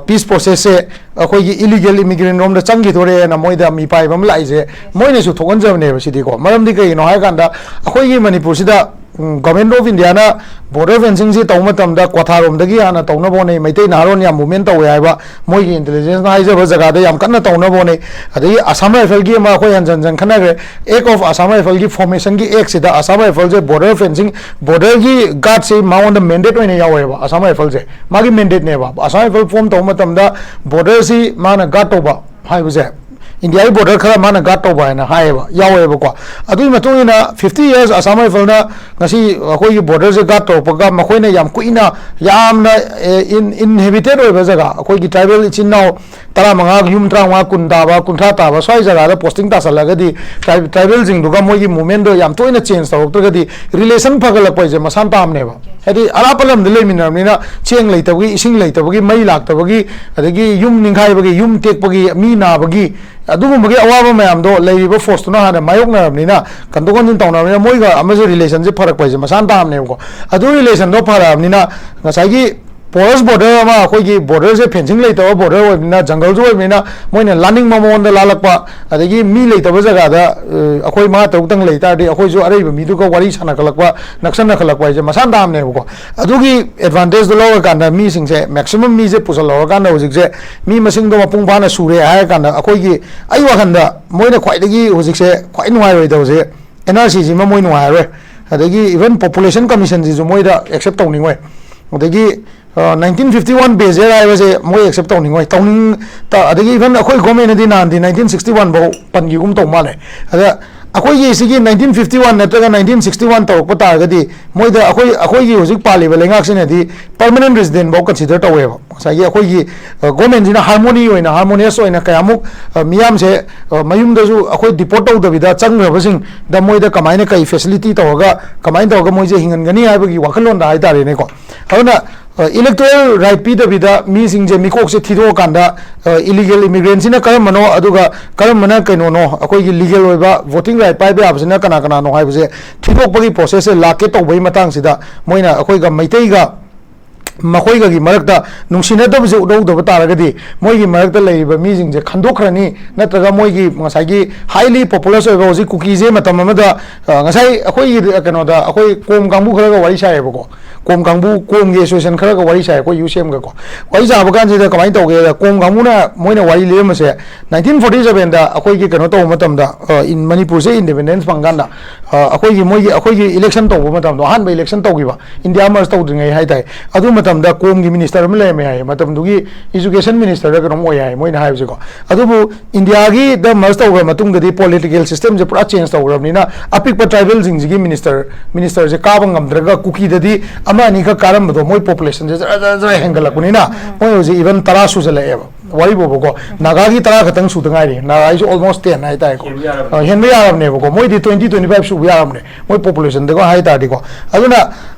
ꯄꯤꯁ ꯄ꯭ꯔꯣꯁꯦꯁꯁꯦ ꯑꯩꯈꯣꯏꯒꯤ ꯏꯂꯤꯒꯦꯜ ꯏꯃꯤꯒ꯭ꯔꯦꯟ ꯔꯣꯝꯗ ꯆꯪꯈꯤꯗꯣꯔꯦꯅ ꯃꯣꯏꯗ ꯃꯤꯄꯥꯏꯕ ꯑꯃ ꯂꯥꯛꯏꯁꯦ ꯃꯣꯏꯅꯁꯨ ꯊꯣꯛꯍꯟꯖꯕꯅꯦꯕ꯫ ꯁꯤꯗꯤꯀꯣ, ꯃꯔꯝꯗꯤ ꯀꯩꯒꯤꯅꯣ ꯍꯥꯏꯔꯀꯥꯟꯗ, ꯑꯩꯈꯣꯏꯒꯤ ꯃꯅꯤꯄꯨꯔꯁꯤꯗ ꯒꯚꯔꯟꯃꯦꯟꯠ ꯑꯣꯐ ꯏꯟꯗꯤꯌꯥꯅ ꯕꯣꯔꯗꯔ ꯐꯦꯟꯁꯤꯡꯁꯤ ꯇꯧꯕ ꯃꯇꯝꯗ ꯀ꯭ꯋꯥꯊꯥꯔꯣꯝꯗꯒꯤ ꯍꯥꯟꯅ ꯇꯧꯅꯕ ꯍꯣꯠꯅꯩ, ꯃꯩꯇꯩ ꯅꯍꯥꯔꯣꯟ ꯌꯥꯝ ꯃꯨꯚꯃꯦꯟꯠ ꯇꯧꯋꯦ ꯍꯥꯏꯕ ꯃꯣꯏꯒꯤ ꯏꯟꯇꯦꯂꯤꯖꯦꯟꯁꯅ ꯍꯥꯏꯖꯕ ꯖꯒꯥꯗ ꯌꯥꯝ ꯀꯟꯅ ꯇꯧꯅꯕ ꯍꯣꯠꯅꯩ꯫ ꯑꯗꯒꯤ ꯑꯁꯥꯝ ꯔꯥꯏꯐꯜꯒꯤ ꯑꯃ ꯑꯩꯈꯣꯏ ꯍꯟꯖꯟ ꯍꯟꯖꯟ ꯈꯟꯅꯈ꯭ꯔꯦ꯫ ꯑꯦꯛ ꯑꯣꯐ ꯑꯁꯥꯝ ꯔꯥꯏꯐꯜꯒꯤ ꯐꯣꯔꯃꯦꯁꯟꯒꯤ ꯑꯦꯛꯁꯤꯗ ꯑꯁꯥꯝ ꯔꯥꯏꯐꯜꯁꯦ ꯕꯣꯔꯗꯔ ꯐꯦꯟꯁꯤꯡ, ꯕꯣꯔꯗꯔꯒꯤ ꯒꯥꯔꯗꯁꯤ ꯃꯉꯣꯟꯗ ꯃꯦꯟꯗꯦꯠ ꯑꯣꯏꯅ ꯌꯥꯎꯋꯦꯕ꯫ ꯑꯁꯥꯝ ꯔꯥꯏꯐꯜꯁꯦ ꯃꯥꯒꯤ ꯃꯦꯟꯗꯦꯠꯅꯦꯕ꯫ ꯑꯁꯥꯝ ꯔꯥꯏꯐꯜ ꯐꯣꯔꯝ ꯇꯧꯕ ꯃꯇꯝꯗ ꯕꯣꯔꯗꯔꯁꯤ ꯃꯥꯅ ꯒꯥꯔꯗ ꯇꯧꯕ ꯍꯥꯏꯕꯁꯦ, ꯏꯟꯗꯤꯌꯥꯒꯤ ꯕꯣꯔꯗꯔ ꯈꯔ ꯃꯥꯅ ꯒꯥꯔꯗ ꯇꯧꯕ ꯍꯥꯏꯅ ꯍꯥꯏꯌꯦꯕ, ꯌꯥꯎꯋꯦꯕꯀꯣ꯫ ꯑꯗꯨꯒꯤ ꯃꯇꯨꯡ ꯏꯟꯅ ꯐꯤꯐꯇꯤ ꯌꯔꯁ ꯑꯁꯥꯝ ꯔꯥꯏꯐꯜꯅ ꯉꯁꯤ ꯑꯩꯈꯣꯏꯒꯤ ꯕꯣꯔꯗꯔꯁꯦ ꯒꯥꯔꯗ ꯇꯧꯔꯛꯄꯒ, ꯃꯈꯣꯏꯅ ꯌꯥꯝ ꯀꯨꯏꯅ ꯌꯥꯝꯅ ꯏꯟꯍꯦꯕꯤꯇꯦꯠ ꯑꯣꯏꯕ ꯖꯒꯥ, ꯑꯩꯈꯣꯏꯒꯤ ꯇ꯭ꯔꯥꯏꯕꯦꯜ ꯏꯆꯤꯟ ꯏꯅꯥꯎ ꯇꯔꯥꯃꯉꯥ, ꯌꯨꯝ ꯇꯔꯥꯃꯉꯥ, ꯀꯨꯟ ꯇꯥꯕ, ꯀꯨꯟꯊ꯭ꯔꯥ ꯇꯥꯕ ꯁ꯭ꯋꯥꯏ ꯖꯒꯥꯗ ꯄꯣꯁꯇꯤꯡ ꯇꯥꯁꯜꯂꯒꯗꯤ, ꯇ꯭ꯔꯥꯏꯕꯦꯜꯁꯤꯡꯗꯨꯒ ꯃꯣꯏꯒꯤ ꯃꯨꯚꯃꯦꯟꯗꯣ ꯌꯥꯝ ꯇꯣꯏꯅ ꯆꯦꯟꯖ ꯇꯧꯔꯛꯇ꯭ꯔꯒꯗꯤ, ꯔꯤꯂꯦꯁꯟ ꯐꯒꯠꯂꯛꯄ ꯍꯥꯏꯁꯦ ꯃꯁꯥꯅ ꯇꯥꯕꯅꯦꯕ꯫ ꯍꯥꯏꯗꯤ ꯑꯔꯥꯞꯄ ꯂꯝꯗ ꯂꯩꯃꯤꯟꯅꯔꯕꯅꯤꯅ, ꯆꯦꯡ ꯂꯩꯇꯕꯒꯤ, ꯏꯁꯤꯡ ꯂꯩꯇꯕꯒꯤ, ꯃꯩ ꯂꯥꯛꯇꯕꯒꯤ, ꯑꯗꯒꯤ ꯌꯨꯝ ꯅꯤꯡꯈꯥꯏꯕꯒꯤ, ꯌꯨꯝ ꯇꯦꯛꯄꯒꯤ, ꯃꯤ ꯅꯥꯕꯒꯤ, ꯑꯗꯨꯒꯨꯝꯕꯒꯤ ꯑꯋꯥꯕ ꯃꯌꯥꯝꯗꯣ ꯂꯩꯔꯤꯕ ꯐꯣꯔꯁꯇꯨꯅ ꯍꯥꯟꯅ ꯃꯥꯌꯣꯛꯅꯔꯕꯅꯤꯅ, ꯀꯟꯗꯣꯛ ꯀꯟꯖꯤꯟ ꯇꯧꯅꯔꯕꯅꯤꯅ, ꯃꯣꯏꯒ ꯑꯃꯁꯨ ꯔꯤꯂꯦꯁꯟꯁꯤꯞ ꯐꯔꯛꯄ ꯍꯥꯏꯁꯦ ꯃꯁꯥꯅ ꯇꯥꯕꯅꯦꯕꯀꯣ꯫ ꯑꯗꯨ ꯔꯤꯂꯦꯁꯟꯗꯣ ꯐꯔꯛꯑꯕꯅꯤꯅ, ꯉꯁꯥꯏꯒꯤ ꯄꯣꯔꯁ ꯕꯣꯔꯗꯔ ꯑꯃ, ꯑꯩꯈꯣꯏꯒꯤ ꯕꯣꯔꯗꯔꯁꯦ ꯐꯦꯟꯁꯤꯡ ꯂꯩꯇꯕ ꯕꯣꯔꯗꯔ ꯑꯣꯏꯕꯅꯤꯅ, ꯖꯪꯒꯜꯁꯨ ꯑꯣꯏꯕꯅꯤꯅ, ꯃꯣꯏꯅ ꯂꯥꯅꯤꯡꯕ ꯃꯑꯣꯡꯗ ꯂꯥꯜꯂꯛꯄ, ꯑꯗꯒꯤ ꯃꯤ ꯂꯩꯇꯕ ꯖꯒꯥꯗ ꯑꯩꯈꯣꯏ ꯃꯉꯥ ꯇꯔꯨꯛꯇꯪ ꯂꯩ ꯇꯥꯔꯗꯤ, ꯑꯩꯈꯣꯏꯁꯨ ꯑꯔꯩꯕ ꯃꯤꯗꯨꯒ ꯋꯥꯔꯤ ꯁꯥꯟꯅꯈꯠꯂꯛꯄ, ꯅꯛꯁꯟꯅꯈꯠꯂꯛꯄ ꯍꯥꯏꯁꯦ ꯃꯁꯥꯅ ꯇꯥꯕꯅꯦꯕꯀꯣ꯫ ꯑꯗꯨꯒꯤ ꯑꯦꯗꯚꯥꯟꯇꯦꯖꯇꯣ ꯂꯧꯔꯀꯥꯟꯗ ꯃꯤꯁꯤꯡꯁꯦ, ꯃꯦꯛꯁꯤꯃꯝ ꯃꯤꯁꯦ ꯄꯨꯁꯜꯍꯧꯔꯀꯥꯟꯗ, ꯍꯧꯖꯤꯛꯁꯦ ꯃꯤ ꯃꯁꯤꯡꯗꯣ ꯃꯄꯨꯡ ꯐꯥꯅ ꯁꯨꯔꯦ ꯍꯥꯏꯔꯀꯥꯟꯗ, ꯑꯩꯈꯣꯏꯒꯤ, ꯑꯩ ꯋꯥꯈꯟꯗ ꯃꯣꯏꯅ ꯈ꯭ꯋꯥꯏꯗꯒꯤ ꯍꯧꯖꯤꯛꯁꯦ ꯈ꯭ꯋꯥꯏ ꯅꯨꯡꯉꯥꯏꯔꯣꯏꯗꯕꯁꯦ, ꯑꯦꯟ ꯑꯥꯔ ꯁꯤꯁꯤꯃ ꯃꯣꯏ ꯅꯨꯡꯉꯥꯏꯔꯔꯣꯏ꯫ ꯑꯗꯒꯤ ꯏꯚꯟ ꯄꯣꯄꯨꯂꯦꯁꯟ ꯀꯃꯤꯁꯟꯁꯤꯁꯨ ꯃꯣꯏꯗ ꯑꯦꯛꯁꯦꯞ ꯇꯧꯅꯤꯡꯉꯣꯏ꯫ ꯑꯗꯒꯤ ꯅꯥꯏꯟꯇꯤꯟ ꯐꯤꯐꯇꯤ ꯋꯥꯟ ꯕꯦꯖꯦꯜ ꯍꯥꯏꯕꯁꯦ ꯃꯣꯏ ꯑꯦꯛꯁꯦꯞ ꯇꯧꯅꯤꯡꯉꯣꯏ, ꯇꯧꯅꯤꯡ ꯇ- ꯑꯗꯒꯤ ꯏꯚꯟ ꯑꯩꯈꯣꯏ ꯒꯣꯔꯃꯦꯟꯅꯗꯤ ꯅꯍꯥꯟꯗꯤ ꯅꯥꯏꯟꯇꯤꯟ ꯁꯤꯛꯁꯇꯤ ꯋꯥꯟ ꯐꯥꯎ ꯄꯟꯈꯤꯒꯨꯝ ꯇꯧ ꯃꯥꯜꯂꯦ꯫ ꯑꯗ ꯑꯩꯈꯣꯏꯒꯤ ꯁꯤꯒꯤ ꯅꯥꯏꯟꯇꯤꯟ ꯐꯤꯐꯇꯤ ꯋꯥꯟ ꯅꯠꯇ꯭ꯔꯒ ꯅꯥꯏꯟꯇꯤꯟ ꯁꯤꯛꯁꯇꯤ ꯋꯥꯟ ꯇꯧꯔꯛꯄ ꯇꯥꯔꯒꯗꯤ ꯃꯣꯏꯗ ꯑꯩꯈꯣꯏ, ꯑꯩꯈꯣꯏꯒꯤ ꯍꯧꯖꯤꯛ ꯄꯥꯜꯂꯤꯕ ꯂꯩꯉꯥꯛꯁꯤꯅꯗꯤ ꯄꯔꯃꯅꯦꯟ ꯔꯦꯁꯤꯗꯦꯟ ꯐꯥꯎ ꯀꯟꯁꯤꯗꯔ ꯇꯧꯋꯦꯕ꯫ ꯉꯁꯥꯏꯒꯤ ꯑꯩꯈꯣꯏꯒꯤ ꯒꯣꯔꯃꯦꯟꯁꯤꯅ ꯍꯥꯔꯃꯣꯅꯤ ꯑꯣꯏꯅ, ꯍꯥꯔꯃꯣꯅꯤꯌꯁ ꯑꯣꯏꯅ ꯀꯌꯥꯃꯨꯛ ꯑ, ꯃꯤꯌꯥꯝꯁꯦ ꯑ, ꯃꯌꯨꯝꯗꯁꯨ ꯑꯩꯈꯣꯏ ꯗꯤꯄꯣꯔꯠ ꯇꯧꯗꯕꯤꯗ ꯆꯪꯈ꯭ꯔꯕꯁꯤꯡꯗ ꯃꯣꯏꯗ ꯀꯃꯥꯏꯅ ꯀꯩ ꯐꯦꯁꯤꯂꯤꯇꯤ ꯇꯧꯔꯒ ꯀꯃꯥꯏꯅ ꯇꯧꯔꯒ ꯃꯣꯏꯁꯦ ꯍꯤꯡꯍꯟꯒꯅꯤ ꯍꯥꯏꯕꯒꯤ ꯋꯥꯈꯜꯂꯣꯟꯗ ꯍꯥꯏꯇꯥꯔꯦꯅꯦꯀꯣ꯫ ꯑꯗꯨꯅ ꯏꯂꯦꯛꯇꯣꯔꯦꯜ ꯔꯥꯏꯠ ꯄꯤꯗꯕꯤꯗ ꯃꯤꯁꯤꯡꯁꯦ ꯃꯤꯀꯣꯛꯁꯦ ꯊꯤꯗꯣꯛꯑꯀꯥꯟꯗ ꯏꯂꯤꯒꯦꯜ ꯏꯃꯤꯒ꯭ꯔꯦꯟꯁꯤꯅ ꯀꯔꯝꯕꯅꯣ, ꯑꯗꯨꯒ ꯀꯔꯝꯕꯅ ꯀꯩꯅꯣꯅꯣ, ꯑꯩꯈꯣꯏꯒꯤ ꯂꯤꯒꯦꯜ ꯑꯣꯏꯕ ꯚꯣꯇꯤꯡ ꯔꯥꯏꯠ ꯄꯥꯏꯕ ꯌꯥꯕꯁꯤꯅ ꯀꯅꯥ ꯀꯅꯥꯅꯣ ꯍꯥꯏꯕꯁꯦ ꯊꯤꯗꯣꯛꯄꯒꯤ ꯄ꯭ꯔꯣꯁꯦꯁꯁꯦ ꯂꯥꯛꯀꯦ ꯇꯧꯕꯒꯤ ꯃꯇꯥꯡꯁꯤꯗ ꯃꯣꯏꯅ ꯑꯩꯈꯣꯏꯒ ꯃꯩꯇꯩꯒ ꯃꯈꯣꯏꯒꯒꯤ ꯃꯔꯛꯇ ꯅꯨꯡꯁꯤꯅꯗꯕꯁꯦ ꯎꯠꯍꯧꯗꯕ ꯇꯥꯔꯒꯗꯤ ꯃꯣꯏꯒꯤ ꯃꯔꯛꯇ ꯂꯩꯔꯤꯕ ꯃꯤꯁꯤꯡꯁꯦ ꯈꯟꯗꯣꯛꯈ꯭ꯔꯅꯤ, ꯅꯠꯇ꯭ꯔꯒ ꯃꯣꯏꯒꯤ ꯉꯁꯥꯏꯒꯤ ꯍꯥꯏꯂꯤ ꯄꯣꯄꯨꯂꯁ ꯑꯣꯏꯕ ꯍꯧꯖꯤꯛ ꯀꯨꯀꯤꯁꯦ ꯃꯇꯝ ꯑꯃꯗ ꯑ, ꯉꯁꯥꯏ ꯑꯩꯈꯣꯏꯒꯤ ꯀꯩꯅꯣꯗ ꯑꯩꯈꯣꯏ ꯀꯣꯝ ꯀꯥꯡꯕꯨ ꯈꯔꯒ ꯋꯥꯔꯤ ꯁꯥꯏꯌꯦꯕꯀꯣ꯫ ꯀꯣꯝ ꯀꯥꯡꯕꯨ, ꯀꯣꯝꯒꯤ ꯑꯦꯁꯣꯁꯤꯌꯦꯁꯟ ꯈꯔꯒ ꯋꯥꯔꯤ ꯁꯥꯏ ꯑꯩꯈꯣꯏ ꯌꯨ ꯁꯤ ꯑꯦꯝꯒꯀꯣ꯫ ꯋꯥꯔꯤ ꯁꯥꯕ ꯀꯥꯟꯁꯤꯗ ꯀꯃꯥꯏꯅ ꯇꯧꯒꯦꯗ, ꯀꯣꯝ ꯀꯥꯡꯕꯨꯅ ꯃꯣꯏꯅ ꯋꯥꯔꯤ ꯂꯤꯔꯝꯕꯁꯦ ꯅꯥꯏꯟꯇꯤꯟ ꯐꯣꯔꯇꯤ ꯁꯕꯦꯟꯗ ꯑꯩꯈꯣꯏꯒꯤ ꯀꯩꯅꯣ ꯇꯧꯕ ꯃꯇꯝꯗ, ꯑ, ꯏꯟ-, ꯃꯅꯤꯄꯨꯔꯁꯦ ꯏꯟꯗꯤꯄꯦꯟꯗꯦꯟꯁ ꯐꯪꯀꯥꯟꯗ, ꯑ, ꯑꯩꯈꯣꯏꯒꯤ ꯃꯣꯏꯒꯤ ꯑꯩꯈꯣꯏꯒꯤ ꯏꯂꯦꯛꯁꯟ ꯇꯧꯕ ꯃꯇꯝꯗꯣ, ꯑꯍꯥꯟꯕ ꯏꯂꯦꯛꯁꯟ ꯇꯧꯈꯤꯕ ꯏꯟꯗꯤꯌꯥ ꯃꯔꯁ ꯇꯧꯗ꯭ꯔꯤꯉꯩ ꯍꯥꯏꯇꯥꯔꯦ, ꯑꯗꯨ ꯃꯇꯝꯗ ꯀꯣꯝꯒꯤ ꯃꯤꯅꯤꯁꯇꯔ ꯑꯃ ꯂꯩꯔꯝꯃꯦ ꯍꯥꯏꯌꯦ꯫ ꯃꯇꯝꯗꯨꯒꯤ ꯏꯖꯨꯀꯦꯁꯟ ꯃꯤꯅꯤꯁꯇꯔꯗ ꯀꯩꯅꯣꯝ ꯑꯣꯏ ꯍꯥꯏ ꯃꯣꯏꯅ ꯍꯥꯏꯕꯁꯦꯀꯣ꯫ ꯑꯗꯨꯕꯨ ꯏꯟꯗꯤꯌꯥꯒꯤꯗ ꯃꯔꯁ ꯇꯧꯈ꯭ꯔ ꯃꯇꯨꯡꯗꯗꯤ ꯄꯣꯂꯤꯇꯤꯀꯦꯜ ꯁꯤꯁꯇꯦꯝꯁꯦ ꯄꯨꯔꯥ ꯆꯦꯟꯖ ꯇꯧꯈ꯭ꯔꯕꯅꯤꯅ ꯑꯄꯤꯛꯄ ꯇ꯭ꯔꯥꯏꯕꯦꯜꯁꯤꯡꯁꯤꯒꯤ ꯃꯤꯅꯤꯁꯇꯔ, ꯃꯤꯅꯤꯁꯇꯔꯁꯦ ꯀꯥꯕ ꯉꯝꯗ꯭ꯔꯒ ꯀꯨꯀꯤꯗꯗꯤ ꯑꯃ ꯑꯅꯤꯈꯛ ꯀꯥꯔꯝꯕꯗꯣ ꯃꯣꯏ ꯄꯣꯄꯨꯂꯦꯁꯟꯁꯦ ꯖꯔ ꯖꯔ ꯖꯔ ꯍꯦꯟꯒꯠꯂꯛꯄꯅꯤꯅ ꯃꯣꯏ ꯍꯧꯖꯤꯛ ꯏꯚꯟ ꯇꯔꯥ ꯁꯨꯖꯜꯂꯛꯑꯦꯕ꯫ ꯋꯥꯔꯤꯕꯣꯕꯀꯣ, ꯅꯥꯒꯥꯒꯤ ꯇꯔꯥ ꯈꯛꯇꯪ ꯁꯨꯗ ꯉꯥꯏꯔꯤ, ꯅꯥꯒꯥꯒꯤꯁꯨ ꯑꯣꯜꯃꯣꯁ ꯇꯦꯟ ꯍꯥꯏꯇꯥꯔꯦꯀꯣ꯫ ꯍꯦꯟꯕ ꯌꯥꯔꯕꯅꯦ꯫ ꯑ, ꯍꯦꯟꯕ ꯌꯥꯔꯕꯅꯦꯕꯀꯣ, ꯃꯣꯏꯗꯤ ꯇ꯭ꯋꯦꯟꯇꯤ ꯇ꯭ꯋꯦꯟꯇꯤ ꯐꯥꯏꯚ ꯁꯨꯕ ꯌꯥꯔꯕꯅꯦ, ꯃꯣꯏ ꯄꯣꯄꯨꯂꯦꯁꯟꯗꯒ ꯍꯥꯏ ꯇꯥꯔꯗꯤꯀꯣ꯫ ꯑꯗꯨꯅ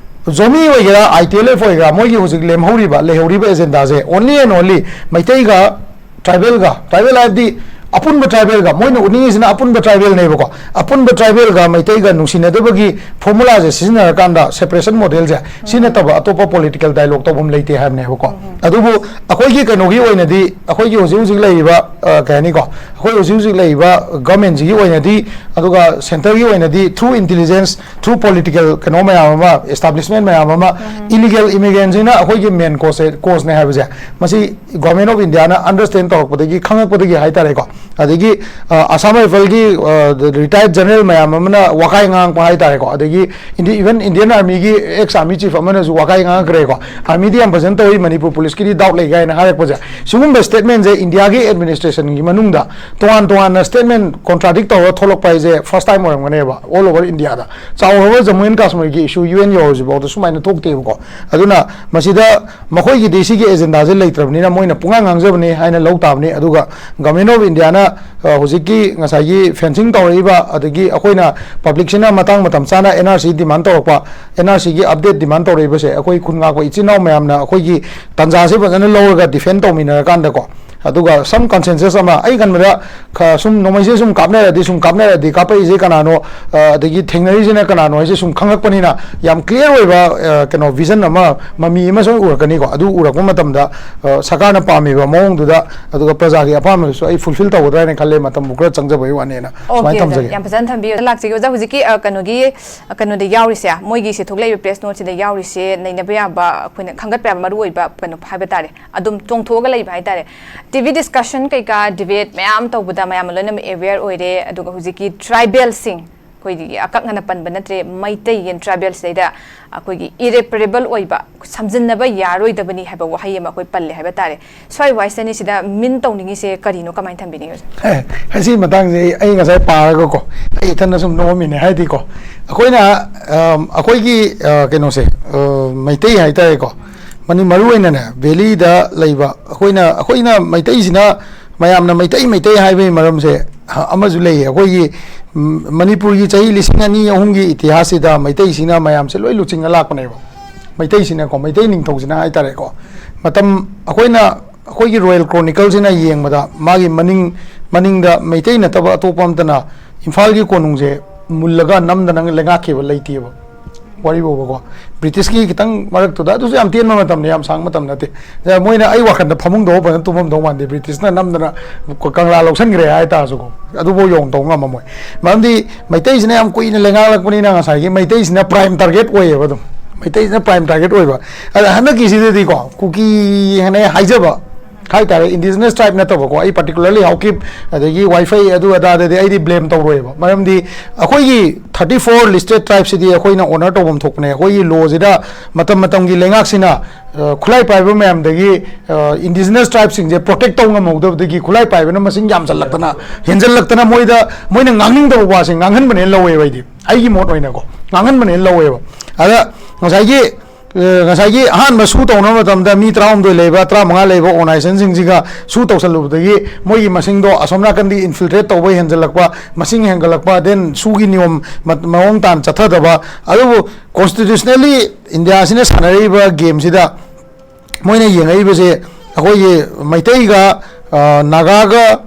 ꯖꯣꯃꯤ ꯑꯣꯏꯒꯦꯔꯥ, ꯑꯥꯏ ꯇꯤ ꯑꯦꯜ ꯑꯦꯐ ꯑꯣꯏꯒꯦꯔꯥ, ꯃꯣꯏꯒꯤ ꯍꯧꯖꯤꯛ ꯂꯦꯝꯍꯧꯔꯤꯕ, ꯂꯩꯍꯧꯔꯤꯕ ꯑꯦꯖꯦꯟꯗꯥꯁꯦ only and only ꯃꯩꯇꯩꯒ ꯇ꯭ꯔꯥꯏꯕꯦꯜꯒ, ꯇ꯭ꯔꯥꯏꯕꯦꯜ ꯍꯥꯏꯕꯗꯤ ꯑꯄꯨꯟꯕ ꯇ꯭ꯔꯥꯏꯕꯦꯜꯒ, ꯃꯣꯏꯅ ꯎꯠꯅꯤꯡꯉꯤꯁꯤꯅ ꯑꯄꯨꯟꯕ ꯇ꯭ꯔꯥꯏꯕꯦꯜꯅꯦꯕꯀꯣ꯫ ꯑꯄꯨꯟꯕ ꯇ꯭ꯔꯥꯏꯕꯦꯜꯒ ꯃꯩꯇꯩꯒ ꯅꯨꯡꯁꯤꯅꯗꯕꯒꯤ ꯐꯣꯔꯃꯨꯂꯥꯁꯦ ꯁꯤꯖꯤꯟꯅꯔꯀꯥꯟꯗ, ꯁꯦꯄꯔꯦꯁꯟ ꯃꯣꯗꯦꯜꯁꯦ, ꯁꯤ ꯅꯠꯇꯕ ꯑꯇꯣꯞꯄ ꯄꯣꯂꯤꯇꯤꯀꯦꯜ ꯗꯥꯏꯂꯣꯛ ꯇꯧꯐꯝ ꯂꯩꯇꯦ ꯍꯥꯏꯕꯅꯦꯕꯀꯣ꯫ ꯑꯗꯨꯕꯨ ꯑꯩꯈꯣꯏꯒꯤ ꯀꯩꯅꯣꯒꯤ ꯑꯣꯏꯅꯗꯤ, ꯑꯩꯈꯣꯏꯒꯤ ꯍꯧꯖꯤꯛ ꯍꯧꯖꯤꯛ ꯂꯩꯔꯤꯕ, ꯑ, ꯀꯩ ꯍꯥꯏꯅꯤꯀꯣ, ꯑꯩꯈꯣꯏ ꯍꯧꯖꯤꯛ ꯍꯧꯖꯤꯛ ꯂꯩꯔꯤꯕ ꯒꯚꯔꯟꯃꯦꯟꯁꯤꯒꯤ ꯑꯣꯏꯅꯗꯤ, ꯑꯗꯨꯒ ꯁꯦꯟꯇꯔꯒꯤ ꯑꯣꯏꯅꯗꯤ through intelligence, through political ꯀꯩꯅꯣ ꯃꯌꯥꯝ ꯑꯃ, establishment ꯃꯌꯥꯝ ꯑꯃ, illegal immigrantꯁꯤꯅ ꯑꯩꯈꯣꯏꯒꯤ main cause, causeꯅꯦ ꯍꯥꯏꯕꯁꯦ, ꯃꯁꯤ Government of Indiaꯅ understand ꯇꯧꯔꯛꯄꯗꯒꯤ, ꯈꯪꯉꯛꯄꯗꯒꯤ ꯍꯥꯏꯇꯥꯔꯦꯀꯣ, ꯑꯗꯒꯤ ꯑ, ꯑꯁꯥꯝ ꯔꯥꯏꯐꯜꯒꯤ ꯔꯤꯇꯥꯌꯔꯠ ꯖꯦꯅꯔꯦꯜ ꯃꯌꯥꯝ ꯑꯃꯅ ꯋꯥꯀꯥꯏ ꯉꯥꯡꯉꯛꯄ ꯍꯥꯏꯇꯥꯔꯦꯀꯣ, ꯑꯗꯒꯤ even Indian Armyꯒꯤ ex army chief ꯑꯃꯅꯁꯨ ꯋꯥꯀꯥꯏ ꯉꯥꯡꯉꯛꯈ꯭ꯔꯦꯀꯣ꯫ Armyꯗꯤ ꯌꯥꯝ ꯐꯖꯅ ꯇꯧꯏ, ꯃꯅꯤꯄꯨꯔ ꯄꯨꯂꯤꯁꯀꯤꯗꯤ ꯗꯥꯎꯠ ꯂꯩ ꯀꯥꯏꯅ ꯍꯥꯏꯔꯛꯄꯁꯦ, ꯁꯤꯒꯨꯝꯕ statementꯁꯦ Indiaꯒꯤ administrationꯒꯤ ꯃꯅꯨꯡꯗ ꯇꯣꯉꯥꯟ ꯇꯣꯉꯥꯟꯅ statement contradict ꯇꯧꯔꯒ ꯊꯣꯛꯂꯛꯄ ꯍꯥꯏꯁꯦ first time ꯑꯣꯏꯔꯝꯒꯅꯦꯕ all over Indiaꯗ꯫ ꯆꯥꯎꯔꯕ ꯖꯃꯨ ꯑꯦꯟ ꯀꯥꯁꯃꯤꯔꯒꯤ issue UN ꯌꯧꯔꯁꯤꯐꯥꯎꯗ ꯁꯨꯃꯥꯏꯅ ꯊꯣꯛꯇꯦꯕꯀꯣ꯫ ꯑꯗꯨꯅ ꯃꯁꯤꯗ ꯃꯈꯣꯏꯒꯤꯗꯤ ꯁꯤꯒꯤ agendaꯁꯦ ꯂꯩꯇ꯭ꯔꯕꯅꯤꯅ ꯃꯣꯏꯅ ꯄꯨꯡꯉꯥꯡ ꯉꯥꯡꯖꯕꯅꯤ ꯍꯥꯏꯅ ꯂꯧ ꯇꯥꯕꯅꯤ꯫ ꯑꯗꯨꯒ Government of Indiaꯅ, ꯑ, ꯍꯧꯖꯤꯛꯀꯤ ꯉꯁꯥꯏꯒꯤ fencing ꯇꯧꯔꯛꯏꯕ, ꯑꯗꯒꯤ ꯑꯩꯈꯣꯏꯅ publicꯁꯤꯅ ꯃꯇꯥꯡ ꯃꯇꯝ ꯆꯥꯅ NRC demand ꯇꯧꯔꯛꯄ, NRCꯒꯤ update demand ꯇꯧꯔꯛꯏꯕꯁꯦ ꯑꯩꯈꯣꯏ ꯈꯨꯟ ꯉꯥꯛꯄ ꯏꯆꯤꯟ ꯏꯅꯥꯎ ꯃꯌꯥꯝꯅ ꯑꯩꯈꯣꯏꯒꯤ ꯇꯥꯟꯖꯥꯁꯦ ꯐꯖꯅ ꯂꯧꯔꯒ defend ꯇꯧꯃꯤꯟꯅꯔꯀꯥꯟꯗꯀꯣ, ꯑꯗꯨꯒ some consensus ꯑꯃ, ꯑꯩ ꯈꯟꯕꯗ ꯈ-, ꯁꯨꯝ ꯅꯣꯡꯃꯩꯁꯦ ꯁꯨꯝ ꯀꯥꯞꯅꯔꯗꯤ, ꯁꯨꯝ ꯀꯥꯞꯅꯔꯗꯤ, ꯀꯥꯞꯄꯛꯏꯁꯦ ꯀꯅꯥꯅꯣ, ꯑ, ꯑꯗꯒꯤ ꯊꯦꯡꯅꯔꯤꯁꯤꯅ ꯀꯅꯥꯅꯣ ꯍꯥꯏꯁꯦ ꯁꯨꯝ ꯈꯪꯉꯛꯄꯅꯤꯅ, ꯌꯥꯝ clear ꯑꯣꯏꯕ, ꯑ, ꯀꯩꯅꯣ, vision ꯑꯃ, ꯃꯃꯤ ꯑꯃ ꯁꯨꯝ ꯎꯔꯛꯀꯅꯤꯀꯣ꯫ ꯑꯗꯨ ꯎꯔꯛꯄ ꯃꯇꯝꯗ, ꯑ, ꯁꯔꯀꯥꯔꯅ ꯄꯥꯝꯃꯤꯕ ꯃꯑꯣꯡꯗꯨꯗ, ꯑꯗꯨꯒ ꯄ꯭ꯔꯖꯥꯒꯤ ꯑꯄꯥꯝꯕꯗꯨꯁꯨ ꯑꯩ fulfill ꯇꯧꯒꯗ꯭ꯔꯥ ꯍꯥꯏꯅ ꯈꯜꯂꯦ, ꯃꯇꯝꯕꯨ ꯈꯔ ꯆꯪꯖꯕꯒꯤ ꯋꯥꯅꯦꯅ꯫ ꯑꯣꯀꯦ, ꯁꯨꯃꯥꯏꯅ ꯑꯣꯖꯥ, ꯊꯝꯖꯒꯦ꯫ ꯌꯥꯝ ꯐꯖꯅ ꯊꯝꯕꯤꯌꯨ꯫ ꯂꯥꯛꯆꯒꯦ ꯑꯣꯖꯥ, ꯍꯧꯖꯤꯛꯀꯤ, ꯑ, ꯀꯩꯅꯣꯒꯤ, ꯑ, ꯀꯩꯅꯣꯗ ꯌꯥꯎꯔꯤꯁꯦ, ꯃꯣꯏꯒꯤ ꯁꯤ ꯊꯣꯛꯂꯛꯏꯕ press noteꯁꯤꯗ ꯌꯥꯎꯔꯤꯁꯦ ꯅꯩꯅꯕ ꯌꯥꯕ, ꯑꯩꯈꯣꯏꯅ ꯈꯟꯒꯠꯄ ꯌꯥꯕ ꯃꯔꯨ ꯑꯣꯏꯕ ꯀꯩꯅꯣ ꯍꯥꯏꯕ ꯇꯥꯔꯦ, ꯑꯗꯨꯝ ꯆꯣꯡꯊꯣꯛꯑꯒ ꯂꯩꯕ ꯍꯥꯏꯇꯥꯔꯦ꯫ TV discussion ꯀꯩꯀꯥ, debate ꯃꯌꯥꯝ ꯇꯧꯕꯗ ꯃꯌꯥꯝ ꯂꯣꯏꯅꯃꯛ aware ꯑꯣꯏꯔꯦ꯫ ꯑꯗꯨꯒ ꯍꯧꯖꯤꯛꯀꯤ tribalꯁꯤꯡ, ꯑꯩꯈꯣꯏꯒꯤ ꯑꯀꯛꯅꯅ ꯄꯟꯕ ꯅꯠꯇ꯭ꯔꯦ, ꯃꯩꯇꯩ ꯌꯦꯟ tribalꯁꯤꯗꯩꯗ ꯑꯩꯈꯣꯏꯒꯤ irreparable ꯑꯣꯏꯕ, ꯁꯝꯖꯤꯟꯅꯕ ꯌꯥꯔꯣꯏꯗꯕꯅꯤ ꯍꯥꯏꯕ ꯋꯥꯍꯩ ꯑꯃ ꯑꯩꯈꯣꯏ ꯄꯜꯂꯦ ꯍꯥꯏꯕ ꯇꯥꯔꯦ꯫ ꯁ꯭ꯋꯥꯏ ꯋꯥꯏꯁꯤꯗꯅꯤ ꯁꯤꯗ mean ꯇꯧꯅꯤꯡꯉꯤꯁꯦ ꯀꯔꯤꯅꯣ, ꯀꯃꯥꯏꯅ ꯊꯝꯕꯤꯅꯤꯡꯉꯤ ꯑꯣꯖꯥ? ꯑꯦ, ꯑꯁꯤ ꯃꯇꯥꯡꯁꯦ ꯑꯩ, ꯑꯩ ꯉꯁꯥꯏ ꯄꯥꯔꯒꯀꯣ, ꯑꯩ ꯏꯊꯟꯗ ꯁꯨꯝ ꯅꯣꯛꯑꯝꯃꯤꯅꯦ꯫ ꯍꯥꯏꯗꯤꯀꯣ, ꯑꯩꯈꯣꯏꯅ, ꯑꯝ, ꯑꯩꯈꯣꯏꯒꯤ, ꯑ, ꯀꯩꯅꯣꯁꯦ, ꯑ, ꯃꯩꯇꯩ ꯍꯥꯏꯇꯥꯔꯦꯀꯣ, ꯃꯅꯤ-, ꯃꯔꯨ ꯑꯣꯏꯅꯅꯦ, valleyꯗ ꯂꯩꯕ ꯑꯩꯈꯣꯏꯅ, ꯑꯩꯈꯣꯏꯅ ꯃꯩꯇꯩꯁꯤꯅ, ꯃꯌꯥꯝꯅ ꯃꯩꯇꯩ, ꯃꯩꯇꯩ ꯍꯥꯏꯕꯒꯤ ꯃꯔꯝꯁꯦ, ꯑ, ꯑꯃꯁꯨ ꯂꯩꯌꯦ꯫ ꯑꯩꯈꯣꯏꯒꯤ, ꯎꯝ, ꯃꯅꯤꯄꯨꯔꯒꯤ ꯆꯍꯤ ꯂꯤꯁꯤꯡ ꯑꯅꯤ ꯑꯍꯨꯝꯒꯤ ꯏꯇꯤꯍꯥꯁꯁꯤꯗ ꯃꯩꯇꯩꯁꯤꯅ ꯃꯌꯥꯝꯁꯦ ꯂꯣꯏ ꯂꯨꯆꯤꯡꯉ ꯂꯥꯛꯄꯅꯦꯕ꯫ ꯃꯩꯇꯩꯁꯤꯅꯀꯣ, ꯃꯩꯇꯩ ꯅꯤꯡꯊꯧꯁꯤꯅ ꯍꯥꯏꯇꯥꯔꯦꯀꯣ, ꯃꯇꯝ ꯑꯩꯈꯣꯏꯅ, ꯑꯩꯈꯣꯏꯒꯤ Royal Chronicleꯁꯤꯅ ꯌꯦꯡꯕꯗ ꯃꯥꯒꯤ ꯃꯅꯤꯡ, ꯃꯅꯤꯡꯗ ꯃꯩꯇꯩ ꯅꯠꯇꯕ ꯑꯇꯣꯞꯄ ꯑꯝꯇꯅ ꯏꯝꯐꯥꯜꯒꯤ ꯀꯣꯅꯨꯡꯁꯦ ꯃꯨꯜꯂꯒ ꯅꯝꯗꯅ ꯂꯩꯉꯥꯛꯈꯤꯕ ꯂꯩꯇꯦꯕ꯫ ꯋꯥꯔꯤ ꯐꯥꯎꯕꯀꯣ, ꯕ꯭ꯔꯤꯇꯤꯁꯀꯤ ꯈꯤꯇꯪ ꯃꯔꯛꯇꯨꯗ, ꯑꯗꯨꯁꯨ ꯌꯥꯝ ꯇꯦꯟꯕ ꯃꯇꯝꯅꯤ, ꯌꯥꯝ ꯁꯥꯡꯕ ꯃꯇꯝ ꯅꯠꯇꯦ꯫ ꯑꯗ ꯃꯣꯏꯅ, ꯑꯩ ꯋꯥꯈꯜꯗ, ꯐꯃꯨꯡꯗ ꯐꯖꯅ ꯇꯨꯝꯃꯝꯗꯧ ꯃꯥꯟꯗꯦ, ꯕ꯭ꯔꯤꯇꯤꯁꯅ ꯅꯝꯗꯅ ꯀꯪꯂꯥ ꯂꯧꯁꯤꯟꯈ꯭ꯔꯦ ꯍꯥꯏ ꯇꯥꯔꯁꯨꯀꯣ, ꯑꯗꯨꯐꯥꯎ ꯌꯧꯅ ꯇꯧꯕ ꯉꯝꯃꯝꯃꯣꯏ꯫ ꯃꯔꯝꯗꯤ ꯃꯩꯇꯩꯁꯤꯅ ꯌꯥꯝ ꯀꯨꯏꯅ ꯂꯩꯉꯥꯛꯂꯛꯄꯅꯤꯅ ꯉꯁꯥꯏꯒꯤ ꯃꯩꯇꯩꯁꯤꯅ prime target ꯑꯣꯏꯌꯦꯕ ꯑꯗꯨꯝ꯫ ꯃꯩꯇꯩꯁꯤꯅ prime target ꯑꯣꯏꯕ꯫ ꯑꯗ ꯍꯟꯗꯛꯀꯤꯁꯤꯗꯗꯤꯀꯣ, ꯀꯨꯀꯤ ꯍꯥꯏꯅ ꯍꯥꯏꯖꯕ ꯍꯥꯏꯇꯥꯔꯦ, indigenous tribe ꯅꯠꯇꯕꯀꯣ, ꯑꯩ particularly ꯍꯥꯎꯀꯤꯞ ꯑꯗꯒꯤ ꯋꯥꯏꯐꯩ ꯑꯗꯨ ꯑꯗꯥꯗꯗꯤ ꯑꯩꯗꯤ blame ꯇꯧꯔꯣꯏꯕ꯫ ꯃꯔꯝꯗꯤ ꯑꯩꯈꯣꯏꯒꯤ thirty four listed tribe ꯁꯤꯗꯤ ꯑꯩꯈꯣꯏꯅ honour ꯇꯧꯐꯝ ꯊꯣꯛꯄꯅꯦ꯫ ꯑꯩꯈꯣꯏꯒꯤ ꯂꯣꯁꯤꯗ ꯃꯇꯝ ꯃꯇꯝꯒꯤ ꯂꯩꯉꯥꯛꯁꯤꯅ, ꯑ, ꯈꯨꯠꯂꯥꯏ ꯄꯥꯏꯕ ꯃꯌꯥꯝꯗꯒꯤ, ꯑ, indigenous tribe ꯁꯤꯡꯁꯦ protect ꯇꯧ ꯉꯝꯍꯧꯗꯕꯗꯒꯤ ꯈꯨꯠꯂꯥꯏ ꯄꯥꯏꯕꯅ ꯃꯁꯤꯡ ꯌꯥꯝꯁꯜꯂꯛꯇꯅ, ꯍꯦꯟꯖꯜꯂꯛꯇꯅ ꯃꯣꯏꯗ, ꯃꯣꯏꯅ ꯉꯥꯡꯅꯤꯡꯗꯕ ꯋꯥꯁꯦ ꯉꯥꯡꯍꯟꯕꯅꯦꯅ ꯂꯧꯋꯦꯕ ꯑꯩꯗꯤ꯫ ꯑꯩꯒꯤ ꯃꯣꯠ ꯑꯣꯏꯅꯀꯣ, ꯉꯥꯡꯍꯟꯕꯅꯦꯅ ꯂꯧꯋꯦꯕ꯫ ꯑꯗ ꯉꯁꯥꯏꯒꯤ ꯑ, ꯉꯁꯥꯏꯒꯤ ꯑꯍꯥꯟꯕ ꯁꯨ ꯇꯧꯅꯕ ꯃꯇꯝꯗ ꯃꯤ ꯇꯔꯥꯍꯨꯝꯗꯣꯏ ꯂꯩꯕ, ꯇꯔꯥꯃꯉꯥ ꯂꯩꯕ organization ꯁꯤꯡꯁꯤꯒ ꯁꯨ ꯇꯧꯁꯜꯂꯨꯕꯗꯒꯤ ꯃꯣꯏꯒꯤ ꯃꯁꯤꯡꯗꯣ ꯑꯁꯣꯝ ꯅꯥꯀꯟꯗꯤ infiltrate ꯇꯧꯕ ꯍꯦꯟꯖꯜꯂꯛꯄ, ꯃꯁꯤꯡ ꯍꯦꯟꯒꯠꯂꯛꯄ, then ꯁꯨꯒꯤ ꯅꯤꯌꯣꯝ ꯃ-, ꯃꯑꯣꯡ ꯇꯥꯅ ꯆꯠꯊꯗꯕ꯫ ꯑꯗꯨꯕꯨ constitutionally ꯏꯟꯗꯤꯌꯥꯁꯤꯅ ꯁꯥꯟꯅꯔꯤꯕ game ꯁꯤꯗ ꯃꯣꯏꯅ ꯌꯦꯡꯉꯛꯏꯕꯁꯦ ꯑꯩꯈꯣꯏꯒꯤ ꯃꯩꯇꯩꯒ, ꯑ, ꯅꯥꯒꯥꯒ,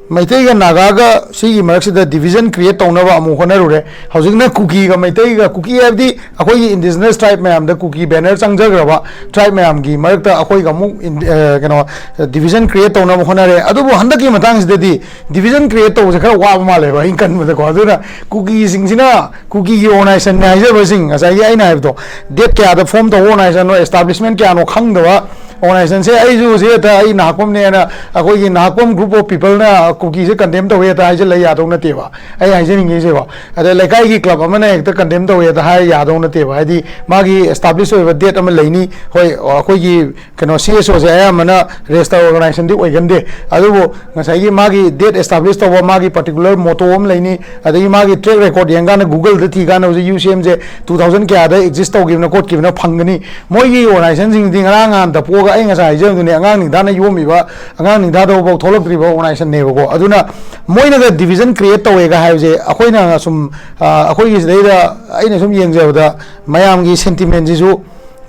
ꯃꯩꯇꯩꯒ ꯅꯥꯒꯥꯒ ꯁꯤꯒꯤ ꯃꯔꯛꯁꯤꯗ division create ꯇꯧꯅꯕ ꯑꯃꯨꯛ ꯍꯣꯠꯅꯔꯨꯔꯦ꯫ ꯍꯧꯖꯤꯛꯅ ꯀꯨꯀꯤꯒ ꯃꯩꯇꯩꯒ, ꯀꯨꯀꯤ ꯍꯥꯏꯕꯗꯤ ꯑꯩꯈꯣꯏꯒꯤ indigenous tribe ꯃꯌꯥꯝꯗ ꯀꯨꯀꯤ banner ꯆꯪꯖꯈ꯭ꯔꯕ tribe ꯃꯌꯥꯝꯒꯤ ꯃꯔꯛꯇ ꯑꯩꯈꯣꯏꯒ ꯑꯃꯨꯛ ꯏꯟ-, ꯑ, ꯀꯩꯅꯣ, division create ꯇꯧꯅꯕ ꯍꯣꯠꯅꯔꯦ꯫ ꯑꯗꯨꯕꯨ ꯍꯟꯗꯛꯀꯤ ꯃꯇꯥꯡꯁꯤꯗꯗꯤ division create ꯇꯧꯕꯁꯦ ꯈꯔ ꯋꯥꯕ ꯃꯥꯜꯂꯦꯕ, ꯑꯩꯅ ꯈꯟꯕꯗꯀꯣ꯫ ꯑꯗꯨꯅ ꯀꯨꯀꯤꯁꯤꯡꯁꯤꯅ, ꯀꯨꯀꯤꯒꯤ organization ꯅꯦ ꯍꯥꯏꯖꯕꯁꯤꯡ, ꯉꯁꯥꯏꯒꯤ ꯑꯩꯅ ꯍꯥꯏꯕꯗꯣ, date ꯀꯌꯥꯗ form ꯇꯧꯕ organization ꯅꯣ, establishment ꯀꯌꯥꯅꯣ ꯈꯪꯗꯕ organization ꯁꯦ, ꯑꯩꯁꯨ ꯍꯧꯖꯤꯛ ꯍꯦꯛꯇ ꯑꯩ ꯅꯍꯥꯛꯄꯝꯅꯦꯅ ꯑꯩꯈꯣꯏꯒꯤ ꯅꯍꯥꯛꯄꯝ group of people ꯅ ꯀꯨꯀꯤꯁꯦ condemn ꯇꯧꯋꯦ ꯍꯦꯛꯇ ꯍꯥꯏꯖꯤꯜꯂ ꯌꯥꯗꯧ ꯅꯠꯇꯦꯕ꯫ ꯑꯩ ꯍꯥꯏꯖꯅꯤꯡꯉꯤꯁꯦꯀꯣ, ꯑꯗ ꯂꯩꯀꯥꯏꯒꯤ club ꯑꯃꯅ ꯍꯦꯛꯇ condemn ꯇꯧꯋꯦ ꯍꯦꯛꯇ ꯍꯥꯏ ꯌꯥꯗꯧ ꯅꯠꯇꯦꯕ꯫ ꯍꯥꯏꯗꯤ ꯃꯥꯒꯤ establish ꯑꯣꯏꯕ date ꯑꯃ ꯂꯩꯅꯤ꯫ ꯍꯣꯏ, ꯑꯩꯈꯣꯏꯒꯤ ꯀꯩꯅꯣ, C S O ꯁꯦ ꯑꯌꯥꯝꯕꯅ register organization ꯗꯤ ꯑꯣꯏꯒꯟꯗꯦ, ꯑꯗꯨꯕꯨ ꯉꯁꯥꯏꯒꯤ ꯃꯥꯒꯤ date establish ꯇꯧꯕ, ꯃꯥꯒꯤ particular motto ꯑꯃ ꯂꯩꯅꯤ, ꯑꯗꯒꯤ ꯃꯥꯒꯤ track record ꯌꯦꯡꯀꯥꯟꯗ Google ꯗ ꯊꯤꯀꯥꯟꯗ ꯍꯧꯖꯤꯛ U C M ꯁꯦ two thousand ꯀꯌꯥꯗ exist ꯇꯧꯈꯤꯕꯅꯣ ꯈꯣꯠꯈꯤꯕꯅꯣ ꯐꯪꯒꯅꯤ꯫ ꯃꯣꯏꯒꯤ organization ꯁꯤꯡꯗꯤ ꯉꯔꯥꯡ ꯅꯍꯥꯟꯗ ꯄꯣꯛꯑꯒ, ꯑꯩ ꯉꯁꯥꯏ ꯍꯥꯏꯖꯕꯗꯨꯅꯦ, ꯑꯉꯥꯡ ꯅꯤꯡꯊꯥꯅ ꯌꯣꯝꯃꯤꯕ, ꯑꯉꯥꯡ ꯅꯤꯡꯊꯥꯗꯕꯐꯥꯎ ꯊꯣꯛꯂꯛꯇ꯭ꯔꯤꯕ organization ꯅꯦꯕꯀꯣ꯫ ꯑꯗꯨꯅ ꯃꯣꯏꯅꯒ division create ꯇꯧꯋꯦꯒ ꯍꯥꯏꯕꯁꯦ, ꯑꯩꯈꯣꯏꯅ ꯁꯨꯝ, ꯑ, ꯑꯩꯈꯣꯏꯒꯤ ꯁꯤꯗꯩꯗ ꯑꯩꯅ ꯁꯨꯝ ꯌꯦꯡꯖꯕꯗ, ꯃꯌꯥꯝꯒꯤ sentiment ꯁꯤꯁꯨ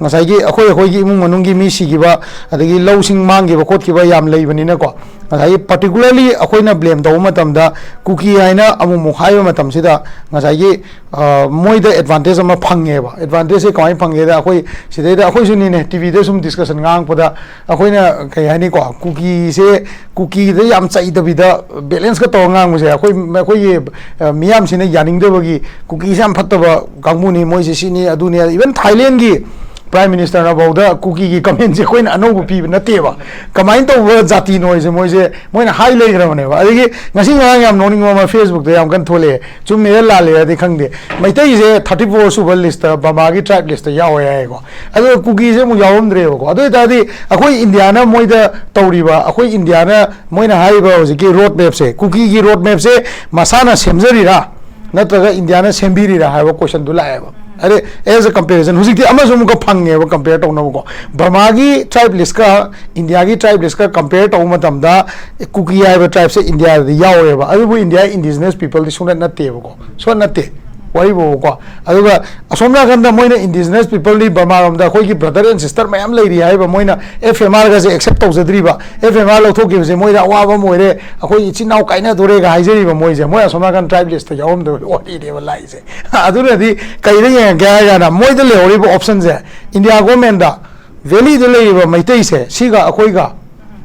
ꯉꯁꯥꯏꯒꯤ ꯑꯩꯈꯣꯏ, ꯑꯩꯈꯣꯏꯒꯤ ꯏꯃꯨꯡ ꯃꯅꯨꯡꯒꯤ ꯃꯤ ꯁꯤꯈꯤꯕ, ꯑꯗꯒꯤ ꯂꯧꯁꯤꯡ ꯃꯥꯡꯈꯤꯕ ꯈꯣꯠꯈꯤꯕ ꯌꯥꯝ ꯂꯩꯕꯅꯤꯅꯀꯣ, ꯉꯁꯥꯏꯒꯤ particularly ꯑꯩꯈꯣꯏꯅ blame ꯇꯧꯕ ꯃꯇꯝꯗ, ꯀꯨꯀꯤ ꯍꯥꯏꯅ ꯑꯃꯨꯛ ꯑꯃꯨꯛ ꯍꯥꯏꯕ ꯃꯇꯝꯁꯤꯗ, ꯉꯁꯥꯏꯒꯤ, ꯑ, ꯃꯣꯏꯗ advantage ꯑꯃ ꯐꯪꯉꯦꯕ꯫ Advantage ꯁꯦ ꯀꯃꯥꯏꯅ ꯐꯪꯒꯦꯗ, ꯑꯩꯈꯣꯏ ꯁꯤꯗꯩꯗ ꯑꯩꯈꯣꯏꯁꯨꯅꯤꯅꯦ, T V ꯗ ꯁꯨꯝ discussion ꯉꯥꯡꯉꯛꯄꯗ, ꯑꯩꯈꯣꯏꯅ ꯀꯩ ꯍꯥꯏꯅꯤꯀꯣ, ꯀꯨꯀꯤꯁꯦ, ꯀꯨꯀꯤꯗ ꯌꯥꯝ ꯆꯩꯗꯕꯤꯗ balance ꯀ ꯇꯧꯔ ꯉꯥꯡꯕꯁꯦ, ꯑꯩꯈꯣꯏ, ꯑꯩꯈꯣꯏꯒꯤ, ꯑ, ꯃꯤꯌꯥꯝꯁꯤꯅ ꯌꯥꯅꯤꯡꯗꯕꯒꯤ, "ꯀꯨꯀꯤꯁꯦ ꯌꯥꯝ ꯐꯠꯇꯕ ꯀꯥꯡꯕꯨꯅꯤ, ꯃꯣꯏꯁꯦ ꯁꯤꯅꯤ, ꯑꯗꯨꯅꯤ", even Thailand ꯒꯤ Prime Ministerꯅ ꯐꯥꯎꯗ ꯀꯨꯀꯤꯒꯤ commentꯁꯦ ꯑꯩꯈꯣꯏꯅ ꯑꯅꯧꯕ ꯄꯤꯕ ꯅꯠꯇꯦꯕ꯫ ꯀꯃꯥꯏꯅ ꯇꯧꯕ ꯖꯥꯇꯤꯅꯣ ꯍꯥꯏꯁꯦ ꯃꯣꯏꯁꯦ ꯃꯣꯏꯅ ꯍꯥꯏ ꯂꯩꯈ꯭ꯔꯕꯅꯦꯕ꯫ ꯑꯗꯒꯤ ꯉꯁꯤ ꯉꯔꯥꯡ ꯌꯥꯝ ꯅꯣꯛꯅꯤꯡꯕ ꯑꯃ Facebookꯇ ꯌꯥꯝ ꯀꯟꯅ ꯊꯣꯛꯂꯛꯑꯦ, ꯆꯨꯝꯃꯦꯔ ꯂꯥꯜꯂꯦꯔꯗꯤ ꯈꯪꯗꯦ, ꯃꯩꯇꯩꯁꯦ thirty four ꯁꯨꯕ listꯇ, ꯕꯔꯃꯥꯒꯤ tribe listꯇ ꯌꯥꯎꯋꯦ ꯍꯥꯏꯌꯦꯀꯣ꯫ ꯑꯗꯨꯒ ꯀꯨꯀꯤꯁꯦ ꯑꯃꯨꯛ ꯌꯥꯎꯔꯝꯗ꯭ꯔꯦꯕꯀꯣ꯫ ꯑꯗꯨ ꯑꯣꯏꯇꯥꯔꯗꯤ ꯑꯩꯈꯣꯏ ꯏꯟꯗꯤꯌꯥꯅ ꯃꯣꯏꯗ ꯇꯧꯔꯤꯕ, ꯑꯩꯈꯣꯏ ꯏꯟꯗꯤꯌꯥꯅ ꯃꯣꯏꯅ ꯍꯥꯏꯔꯤꯕ ꯍꯧꯖꯤꯛꯀꯤ road mapꯁꯦ, ꯀꯨꯀꯤꯒꯤ road mapꯁꯦ ꯃꯁꯥꯅ ꯁꯦꯝꯖꯔꯤꯔꯥ ꯅꯠꯇ꯭ꯔꯒ ꯏꯟꯗꯤꯌꯥꯅ ꯁꯦꯝꯕꯤꯔꯤꯔꯥ ꯍꯥꯏꯕ questionꯗꯨ ꯂꯥꯛꯑꯦꯕ꯫ ꯑꯗꯩ as a comparison ꯍꯧꯖꯤꯛꯇꯤ ꯑꯃꯁꯨ ꯑꯃꯨꯛꯀ ꯐꯪꯉꯦꯕ compare ꯇꯧꯅꯕꯀꯣ꯫ ꯕꯔꯃꯥꯒꯤ tribe listꯀ ꯏꯟꯗꯤꯌꯥꯒꯤ tribe listꯀ compare ꯇꯧꯕ ꯃꯇꯝꯗ ꯀꯨꯀꯤ ꯍꯥꯏꯕ tribeꯁꯦ ꯏꯟꯗꯤꯌꯥꯗꯗꯤ ꯌꯥꯎꯔꯦꯕ, ꯑꯗꯨꯕꯨ ꯏꯟꯗꯤꯌꯥ indigenous peopleꯗꯤ ꯁꯨꯡꯅꯠ ꯅꯠꯇꯦꯕꯀꯣ, ꯁꯨꯡꯅꯠ ꯅꯠꯇꯦ꯫ ꯋꯥꯔꯤꯕꯨꯕꯀꯣ꯫ ꯑꯗꯨꯒ ꯑꯁꯣꯝ ꯅꯥꯀꯟꯗ ꯃꯣꯏꯅ indigenous peopleꯗꯤ ꯕꯔꯃꯥꯔꯣꯝꯗ ꯑꯩꯈꯣꯏꯒꯤ brother and sister ꯃꯌꯥꯝ ꯂꯩꯔꯤ ꯍꯥꯏꯕ, ꯃꯣꯏꯅ F M Rꯒꯁꯦ accept ꯇꯧꯖꯗ꯭ꯔꯤꯕ, F M R ꯂꯧꯊꯣꯛꯈꯤꯕꯁꯦ ꯃꯣꯏꯗ ꯑꯋꯥꯕ ꯑꯃ ꯑꯣꯏꯔꯦ, ꯑꯩꯈꯣꯏ ꯏꯆꯤꯟ ꯏꯅꯥꯎ ꯀꯥꯏꯅꯗꯣꯔꯦꯒ ꯍꯥꯏꯖꯔꯤꯕ ꯃꯣꯏꯁꯦ, ꯃꯣꯏ ꯑꯁꯣꯝ ꯅꯥꯀꯟ tribe listꯇ ꯌꯥꯎꯔꯝꯗꯕ ꯋꯥꯔꯤꯅꯦꯕ ꯂꯥꯛꯏꯁꯦ꯫ ꯑꯗꯨꯅꯗꯤ ꯀꯩꯗ ꯌꯦꯡꯉꯛꯀꯦ ꯍꯥꯏ ꯀꯥꯟꯗ ꯃꯣꯏꯗ ꯂꯩꯍꯧꯔꯤꯕ optionꯁꯦ, ꯏꯟꯗꯤꯌꯥ governmentꯗ valleyꯗ ꯂꯩꯔꯤꯕ ꯃꯩꯇꯩꯁꯦ ꯁꯤꯒ ꯑꯩꯈꯣꯏꯒ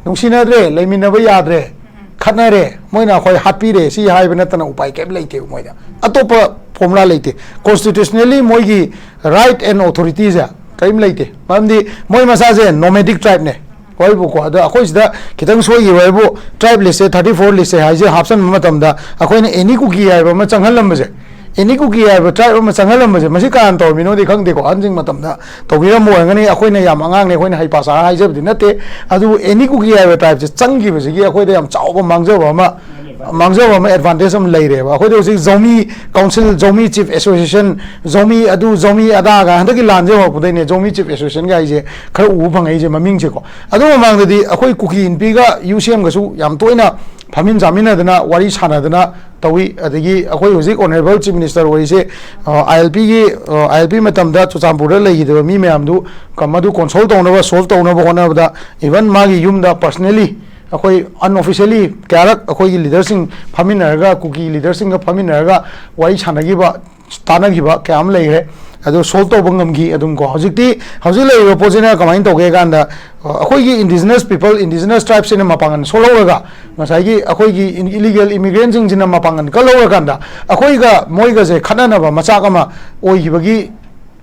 ꯅꯨꯡꯁꯤꯅꯗ꯭ꯔꯦ, ꯂꯩꯃꯤꯟꯅꯕ ꯌꯥꯗ꯭ꯔꯦ, ꯈꯠꯅꯔꯦ, ꯃꯣꯏꯅ ꯑꯩꯈꯣꯏ ꯍꯥꯠꯄꯤꯔꯦ ꯁꯤ ꯍꯥꯏꯕ ꯅꯠꯇꯅ ꯎꯄꯥꯏ ꯀꯩꯝ ꯂꯩꯇꯦꯕ ꯃꯣꯏꯗ꯫ ꯑꯇꯣꯞꯄ formula ꯂꯩꯇꯦ꯫ Constitutionally ꯃꯣꯏꯒꯤ right and authorityꯁꯦ ꯀꯔꯤꯝ ꯂꯩꯇꯦ꯫ ꯃꯔꯝꯗꯤ ꯃꯣꯏ ꯃꯁꯥꯁꯦ nomadic tribeꯅꯦ꯫ ꯍꯣꯏꯕꯨꯀꯣ, ꯑꯗꯣ ꯑꯩꯈꯣꯏ ꯁꯤꯗ ꯈꯤꯇꯪ ꯁꯣꯏꯈꯤꯕ ꯍꯥꯏꯕꯨ tribe listꯁꯦ, thirty four listꯁꯦ ꯍꯥꯏꯁꯦ ꯍꯥꯞꯆꯟꯕ ꯃꯇꯝꯗ ꯑꯩꯈꯣꯏꯅ any ꯀꯨꯀꯤ ꯍꯥꯏꯕ ꯑꯃ ꯆꯪꯍꯜꯂꯝꯕꯁꯦ, any ꯀꯨꯀꯤ ꯍꯥꯏꯕ tribe ꯑꯃ ꯆꯪꯍꯜꯂꯝꯕꯁꯦ, ꯃꯁꯤ ꯀꯅꯥꯅ ꯇꯧꯔꯝꯃꯤꯅꯣꯗꯤ ꯈꯪꯗꯦꯀꯣ꯫ ꯑꯍꯟꯁꯤꯡ ꯃꯇꯝꯗ ꯇꯧꯕꯤꯔꯝꯕ ꯑꯣꯏꯔꯝꯒꯅꯤ꯫ ꯑꯩꯈꯣꯏꯅ ꯌꯥꯝ ꯑꯉꯥꯡꯅꯤ, ꯑꯩꯈꯣꯏꯅ ꯍꯩꯄꯥ ꯁꯥꯔ ꯍꯥꯏꯖꯕꯗꯤ ꯅꯠꯇꯦ꯫ ꯑꯗꯨꯕꯨ any ꯀꯨꯀꯤ ꯍꯥꯏꯕ tribeꯁꯦ ꯆꯪꯈꯤꯕꯁꯤꯒꯤ ꯑꯩꯈꯣꯏꯗ ꯌꯥꯝ ꯆꯥꯎꯕ ꯃꯥꯡꯖꯕ ꯑꯃ, ꯃꯥꯡꯖꯕ ꯑꯃ, advantage ꯑꯃ ꯂꯩꯔꯦꯕ꯫ ꯑꯩꯈꯣꯏꯗ ꯍꯧꯖꯤꯛ ꯖꯧꯃꯤ council, ꯖꯧꯃꯤ chief association, ꯖꯧꯃꯤ ꯑꯗꯨ, ꯖꯧꯃꯤ ꯑꯗꯥꯒ ꯍꯟꯗꯛꯀꯤ ꯂꯥꯟꯁꯦ ꯍꯧꯔꯛꯄꯗꯩꯅꯦ ꯖꯧꯃꯤ chief associationꯒ ꯍꯥꯏꯁꯦ ꯈꯔ ꯎꯕ ꯐꯪꯉꯛꯏꯁꯦ ꯃꯃꯤꯡꯁꯦꯀꯣ꯫ ꯑꯗꯨ ꯃꯃꯥꯡꯗꯗꯤ ꯑꯩꯈꯣꯏ ꯀꯨꯀꯤ ꯏꯟꯄꯤꯒ UCMꯒꯁꯨ ꯌꯥꯝ ꯇꯣꯏꯅ ꯐꯝꯃꯤꯟ ꯆꯥꯃꯤꯟꯅꯗꯅ ꯋꯥꯔꯤ ꯁꯥꯟꯅꯗꯅ ꯇꯧꯏ꯫ ꯑꯗꯒꯤ ꯑꯩꯈꯣꯏ ꯍꯧꯖꯤꯛ honourable chief minister ꯑꯣꯏꯔꯤꯁꯦ, ILPꯒꯤ, ILP ꯃꯇꯝꯗ ꯆꯨꯔꯆꯥꯟꯄꯨꯔꯗ ꯂꯩꯈꯤꯗꯕ ꯃꯤ ꯃꯌꯥꯝꯗꯨ ꯀ-, ꯃꯗꯨ console ꯇꯧꯅꯕ, solve ꯇꯧꯅꯕ ꯍꯣꯠꯅꯕꯗ even ꯃꯥꯒꯤ ꯌꯨꯝꯗ personally ꯑꯩꯈꯣꯏ unofficially ꯀꯌꯥꯔꯛ ꯑꯩꯈꯣꯏꯒꯤ leaderꯁꯤꯡ ꯐꯝꯃꯤꯟꯅꯔꯒ, ꯀꯨꯀꯤ leaderꯁꯤꯡꯒ ꯐꯝꯃꯤꯟꯅꯔꯒ ꯋꯥꯔꯤ ꯁꯥꯟꯅꯈꯤꯕ, ꯇꯥꯟꯅꯈꯤꯕ ꯀꯌꯥ ꯑꯃ ꯂꯩꯈ꯭ꯔꯦ꯫ ꯑꯗꯨ solve ꯇꯧꯕ ꯉꯝꯈꯤ ꯑꯗꯨꯝ ꯀꯣ꯫ ꯍꯧꯖꯤꯛꯇꯤ, ꯍꯧꯖꯤꯛ ꯂꯩꯔꯤꯕ ꯄꯣꯠꯁꯤꯅ ꯀꯃꯥꯏꯅ ꯇꯧꯒꯦ ꯀꯥꯟꯗ, ꯑ, ꯑꯩꯈꯣꯏꯒꯤ indigenous people, indigenous tribeꯁꯤꯅ ꯃꯄꯥꯡꯒꯜ ꯁꯣꯜꯍꯧꯔꯒ, ꯉꯁꯥꯏꯒꯤ ꯑꯩꯈꯣꯏꯒꯤ ꯏꯟ-, illegal immigrantꯁꯤꯡꯁꯤꯅ ꯃꯄꯥꯡꯒꯜ ꯀꯜꯍꯧꯔꯀꯥꯟꯗ, ꯑꯩꯈꯣꯏꯒ ꯃꯣꯏꯒꯁꯦ ꯈꯠꯅꯅꯕ ꯃꯆꯥꯛ ꯑꯃ ꯑꯣꯏꯈꯤꯕꯒꯤ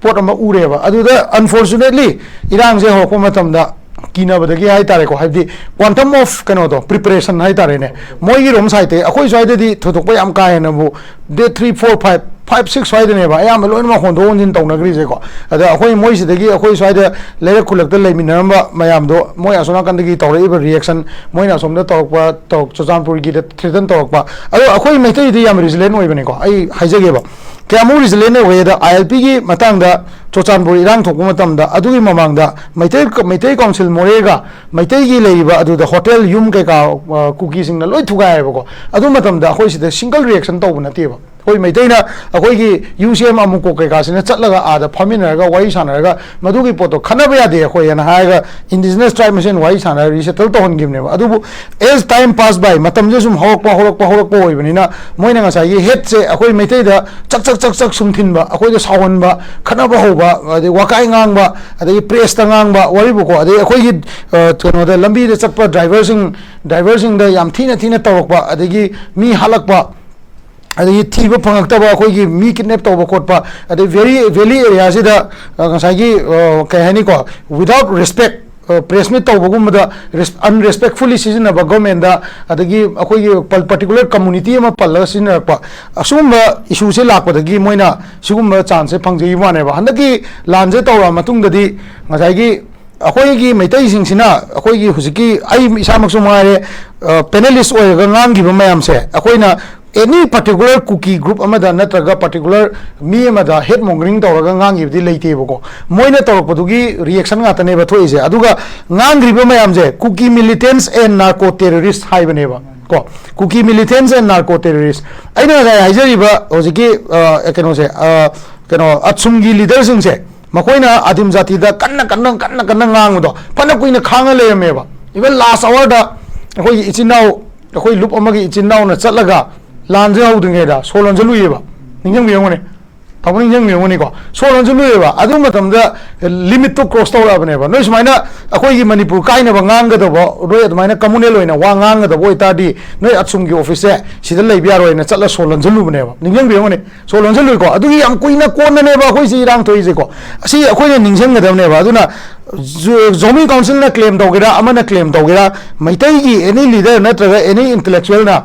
ꯄꯣꯠ ꯑꯃ ꯎꯔꯦꯕ꯫ ꯑꯗꯨꯗ unfortunately ꯏꯔꯥꯡꯁꯦ ꯍꯧꯔꯛꯄ ꯃꯇꯝꯗ ꯀꯤꯅꯕꯗꯒꯤ ꯍꯥꯏꯇꯥꯔꯦꯀꯣ, ꯍꯥꯏꯕꯗꯤ quantum of ꯀꯩꯅꯣꯗꯣ, preparation ꯍꯥꯏꯇꯥꯔꯦꯅꯦ, ꯃꯣꯏꯒꯤꯔꯣꯝ ꯁꯥꯏꯠꯇꯒꯤ꯫ ꯑꯩꯈꯣꯏ ꯁ꯭ꯋꯥꯏꯗꯗꯤ ꯊꯣꯏꯗꯣꯛꯄ ꯌꯥꯝ ꯀꯥ ꯍꯦꯟꯅꯕꯨ date three, four, five, five, six ꯁ꯭ꯋꯥꯏꯗꯅꯦꯕ ꯑꯌꯥꯝꯕ ꯂꯣꯏꯅꯃꯛ ꯍꯣꯟꯗꯣꯛ ꯍꯣꯟꯖꯤꯟ ꯇꯧꯅꯈ꯭ꯔꯤꯁꯦꯀꯣ꯫ ꯑꯗ ꯑꯩꯈꯣꯏ ꯃꯣꯏꯁꯤꯗꯒꯤ ꯑꯩꯈꯣꯏ ꯁ꯭ꯋꯥꯏꯗ ꯂꯩꯔꯛ ꯈꯨꯜꯂꯛꯇ ꯂꯩꯃꯤꯟꯅꯔꯝꯕ ꯃꯌꯥꯝꯗꯣ ꯃꯣꯏ ꯑꯁꯣꯝ ꯅꯥꯀꯟꯗꯒꯤ ꯇꯧꯔꯛꯏꯕ reaction, ꯃꯣꯏꯅ ꯑꯁꯣꯝꯗ ꯇꯧꯔꯛꯄ, ꯇꯧꯔꯛ-, ꯆꯨꯔꯆꯥꯟꯄꯨꯔꯒꯤꯗ threaten ꯇꯧꯔꯛꯄ꯫ ꯑꯗꯣ ꯑꯩꯈꯣꯏ ꯃꯩꯇꯩꯗꯤ ꯌꯥꯝ resilient ꯑꯣꯏꯕꯅꯤꯀꯣ꯫ ꯑꯩ ꯍꯥꯏꯖꯒꯦꯕ, ꯀꯌꯥꯃꯨꯛ resilient ꯑꯣꯏꯒꯦꯗ, ILPꯒꯤ ꯃꯇꯥꯡꯗ ꯆꯨꯔꯆꯥꯟꯄꯨꯔ ꯏꯔꯥꯡ ꯊꯣꯛꯄ ꯃꯇꯝꯗ, ꯑꯗꯨꯒꯤ ꯃꯃꯥꯡꯗ ꯃꯩꯇꯩ, ꯃꯩꯇꯩ ꯀꯥꯎꯟꯁꯤꯜ ꯃꯣꯔꯦꯒ ꯃꯩꯇꯩꯒꯤ ꯂꯩꯔꯤꯕ ꯑꯗꯨꯗ ꯍꯣꯇꯦꯜ, ꯌꯨꯝ ꯀꯩꯀꯥ, ꯑ, ꯀꯨꯀꯤꯁꯤꯡꯅ ꯂꯣꯏ ꯊꯨꯒꯥꯏꯌꯦꯕꯀꯣ꯫ ꯑꯗꯨ ꯃꯇꯝꯗ ꯑꯩꯈꯣꯏ ꯁꯤꯗ single reaction ꯇꯧꯕ ꯅꯠꯇꯦꯕ꯫ ꯑꯩꯈꯣꯏ ꯃꯩꯇꯩꯅ ꯑꯩꯈꯣꯏꯒꯤ UCM ꯑꯃꯨꯀꯣꯛ ꯀꯩꯀꯥꯁꯤꯅ ꯆꯠꯂꯒ ꯑꯥꯗ ꯐꯝꯃꯤꯟꯅꯔꯒ ꯋꯥꯔꯤ ꯁꯥꯟꯅꯔꯒ ꯃꯗꯨꯒꯤ ꯄꯣꯠꯇꯣ ꯈꯟꯅꯕ ꯌꯥꯗꯦ ꯑꯩꯈꯣꯏ ꯍꯥꯏꯅ ꯍꯥꯏꯔꯒ indigenous tribe ꯃꯁꯦꯟ ꯋꯥꯔꯤ ꯁꯥꯟꯅꯔꯒ resettle ꯇꯧꯍꯟꯈꯤꯕꯅꯦꯕ꯫ ꯑꯗꯨꯕꯨ as time pass by, ꯃꯇꯝꯁꯦ ꯁꯨꯝ ꯍꯧꯔꯛꯄ, ꯍꯧꯔꯛꯄ, ꯍꯧꯔꯛꯄ ꯑꯣꯏꯕꯅꯤꯅ ꯃꯣꯏꯅ ꯉꯁꯥꯏꯒꯤ hateꯁꯦ ꯑꯩꯈꯣꯏ ꯃꯩꯇꯩꯗ ꯆꯛ, ꯆꯛ, ꯆꯛ, ꯆꯛ ꯁꯨꯝ ꯊꯤꯟꯕ, ꯑꯩꯈꯣꯏꯗ ꯁꯥꯎꯍꯟꯕ, ꯈꯠꯅꯕ ꯍꯧꯕ, ꯑꯗꯩ ꯋꯥꯀꯥꯏ ꯉꯥꯡꯕ, ꯑꯗꯒꯤ pressꯇ ꯉꯥꯡꯕ ꯋꯥꯔꯤꯕꯨꯀꯣ, ꯑꯗꯩ ꯑꯩꯈꯣꯏꯒꯤ, ꯑ, ꯀꯩꯅꯣꯗ ꯂꯝꯕꯤꯗ ꯆꯠꯄ driverꯁꯤꯡ, driverꯁꯤꯡꯗ ꯌꯥꯝ ꯊꯤꯅ ꯊꯤꯅ ꯇꯧꯔꯛꯄ, ꯑꯗꯒꯤ ꯃꯤ ꯍꯥꯠꯂꯛꯄ, ꯑꯗꯒꯤ ꯊꯤꯕ ꯐꯪꯉꯛꯇꯕ, ꯑꯩꯈꯣꯏꯒꯤ ꯃꯤ kidnap ꯇꯧꯕ ꯈꯣꯠꯄ, ꯑꯗꯩ valley, valley areaꯁꯤꯗ, ꯑ, ꯉꯁꯥꯏꯒꯤ, ꯑ, ꯀꯩ ꯍꯥꯏꯅꯤꯀꯣ, without respect, ꯑ, press meet ꯇꯧꯕꯒꯨꯝꯕꯗ res-, unrespectfully ꯁꯤꯖꯤꯟꯅꯕ governmentꯗ, ꯑꯗꯒꯤ ꯑꯩꯈꯣꯏꯒꯤ ꯄ-, particular community ꯑꯃ ꯄꯜꯂꯒ ꯁꯤꯖꯤꯟꯅꯔꯛꯄ, ꯑꯁꯤꯒꯨꯝꯕ issueꯁꯦ ꯂꯥꯛꯄꯗꯒꯤ ꯃꯣꯏꯅ ꯁꯤꯒꯨꯝꯕ chanceꯁꯦ ꯐꯪꯖꯈꯤꯕ ꯋꯥꯅꯦꯕ꯫ ꯍꯟꯗꯛꯀꯤ ꯂꯥꯟꯁꯦ ꯇꯧꯔꯛꯑ ꯃꯇꯨꯡꯗꯗꯤ ꯉꯁꯥꯏꯒꯤ ꯑꯩꯈꯣꯏꯒꯤ ꯃꯩꯇꯩꯁꯤꯡꯁꯤꯅ, ꯑꯩꯈꯣꯏꯒꯤ ꯍꯧꯖꯤꯛꯀꯤ ꯑꯩ ꯏꯁꯥꯃꯛꯁꯨ ꯃꯉꯥꯏꯔꯦ, ꯑ, panelist ꯑꯣꯏꯔꯒ ꯉꯥꯡꯈꯤꯕ ꯃꯌꯥꯝꯁꯦ, ꯑꯩꯈꯣꯏꯅ any particular ꯀꯨꯀꯤ group ꯑꯃꯗ ꯅꯠꯇ꯭ꯔꯒ particular ꯃꯤ ꯑꯃꯗ hate mongering ꯇꯧꯔꯒ ꯉꯥꯡꯈꯤꯕꯗꯤ ꯂꯩꯇꯦꯕꯀꯣ꯫ ꯃꯣꯏꯅ ꯇꯧꯔꯛꯄꯗꯨꯒꯤ reaction ꯉꯥꯛꯇꯅꯦꯕ ꯊꯣꯛꯏꯁꯦ꯫ ꯑꯗꯨꯒ ꯉꯥꯡꯈ꯭ꯔꯤꯕ ꯃꯌꯥꯝꯁꯦ Kuki militants and narco terrorist ꯍꯥꯏꯕꯅꯦꯕ ꯀꯣ, Kuki militants and narco terrorist꯫ ꯑꯩꯅ ꯉꯁꯥꯏ ꯍꯥꯏꯖꯔꯤꯕ ꯍꯧꯖꯤꯛꯀꯤ, ꯑ, ꯀꯩꯅꯣꯁꯦ, ꯑ, ꯀꯩꯅꯣ, ꯑꯠꯁꯨꯝꯒꯤ leaderꯁꯤꯡꯁꯦ, ꯃꯈꯣꯏꯅ ꯑꯗꯤꯝ ꯖꯥꯇꯤꯗ ꯀꯟꯅ, ꯀꯟꯅ, ꯀꯟꯅ, ꯀꯟꯅ ꯉꯥꯡꯕꯗꯣ ꯐꯅ ꯀꯨꯏꯅ ꯈꯥꯡꯉ ꯂꯩꯔꯝꯃꯦꯕ꯫ Even last hourꯗ ꯑꯩꯈꯣꯏꯒꯤ ꯏꯆꯤꯟ ꯏꯅꯥꯎ, ꯑꯩꯈꯣꯏ ꯂꯨꯞ ꯑꯃꯒꯤ ꯏꯆꯤꯟ ꯏꯅꯥꯎꯅ ꯆꯠꯂꯒ ꯂꯥꯟꯁꯦ ꯍꯧꯗ꯭ꯔꯤꯉꯩꯗ ꯁꯣ ꯂꯣꯟꯁꯤꯜꯂꯨꯏꯌꯦꯕ꯫ ꯅꯤꯡꯁꯤꯡꯕꯤꯔꯝꯒꯅꯤ꯫ ꯇꯥꯃꯣ ꯅꯤꯡꯁꯤꯡꯕꯤꯔꯝꯒꯅꯤꯀꯣ, ꯁꯣꯔ ꯍꯣꯟꯖꯜꯂꯨꯏꯕ꯫ ꯑꯗꯨ ꯃꯇꯝꯗ limit ꯇꯨ cross ꯇꯧꯔꯛꯑꯕꯅꯦꯕ꯫ ꯅꯣꯏ ꯁꯨꯃꯥꯏꯅ ꯑꯩꯈꯣꯏꯒꯤ ꯃꯅꯤꯄꯨꯔ ꯀꯥꯏꯅꯕ ꯉꯥꯡꯒꯗꯕ, ꯅꯣꯏ ꯑꯗꯨꯃꯥꯏꯅ communal ꯑꯣꯏꯅ ꯋꯥ ꯉꯥꯡꯒꯗꯕ ꯑꯣꯏꯇꯥꯔꯗꯤ, ꯅꯣꯏ ꯑꯠꯁꯨꯝꯒꯤ office ꯁꯦ ꯁꯤꯗ ꯂꯩꯕ ꯌꯥꯔꯣꯏꯅ ꯆꯠꯂ ꯁꯣꯔ ꯂꯣꯟꯁꯤꯜꯂꯨꯕꯅꯦꯕ꯫ ꯅꯤꯡꯁꯤꯡꯕꯤꯔꯝꯒꯅꯤ, ꯁꯣꯔ ꯂꯣꯟꯁꯤꯜꯂꯨꯏꯀꯣ꯫ ꯑꯗꯨꯒꯤ ꯌꯥꯝ ꯀꯨꯏꯅ ꯀꯣꯟꯅꯅꯦꯕ ꯑꯩꯈꯣꯏ ꯁꯤ ꯏꯔꯥꯡ ꯊꯣꯛꯏꯁꯦꯀꯣ꯫ ꯑꯁꯤ ꯑꯩꯈꯣꯏꯅ ꯅꯤꯡꯁꯤꯡꯒꯗꯕꯅꯦꯕ꯫ ꯑꯗꯨꯅ ꯖꯣ-, zoning council ꯅ claim ꯇꯧꯒꯦꯔꯥ, ꯑꯃꯅ claim ꯇꯧꯒꯦꯔꯥ, ꯃꯩꯇꯩꯒꯤ any leader ꯅꯠꯇ꯭ꯔꯒ any intellectual ꯅ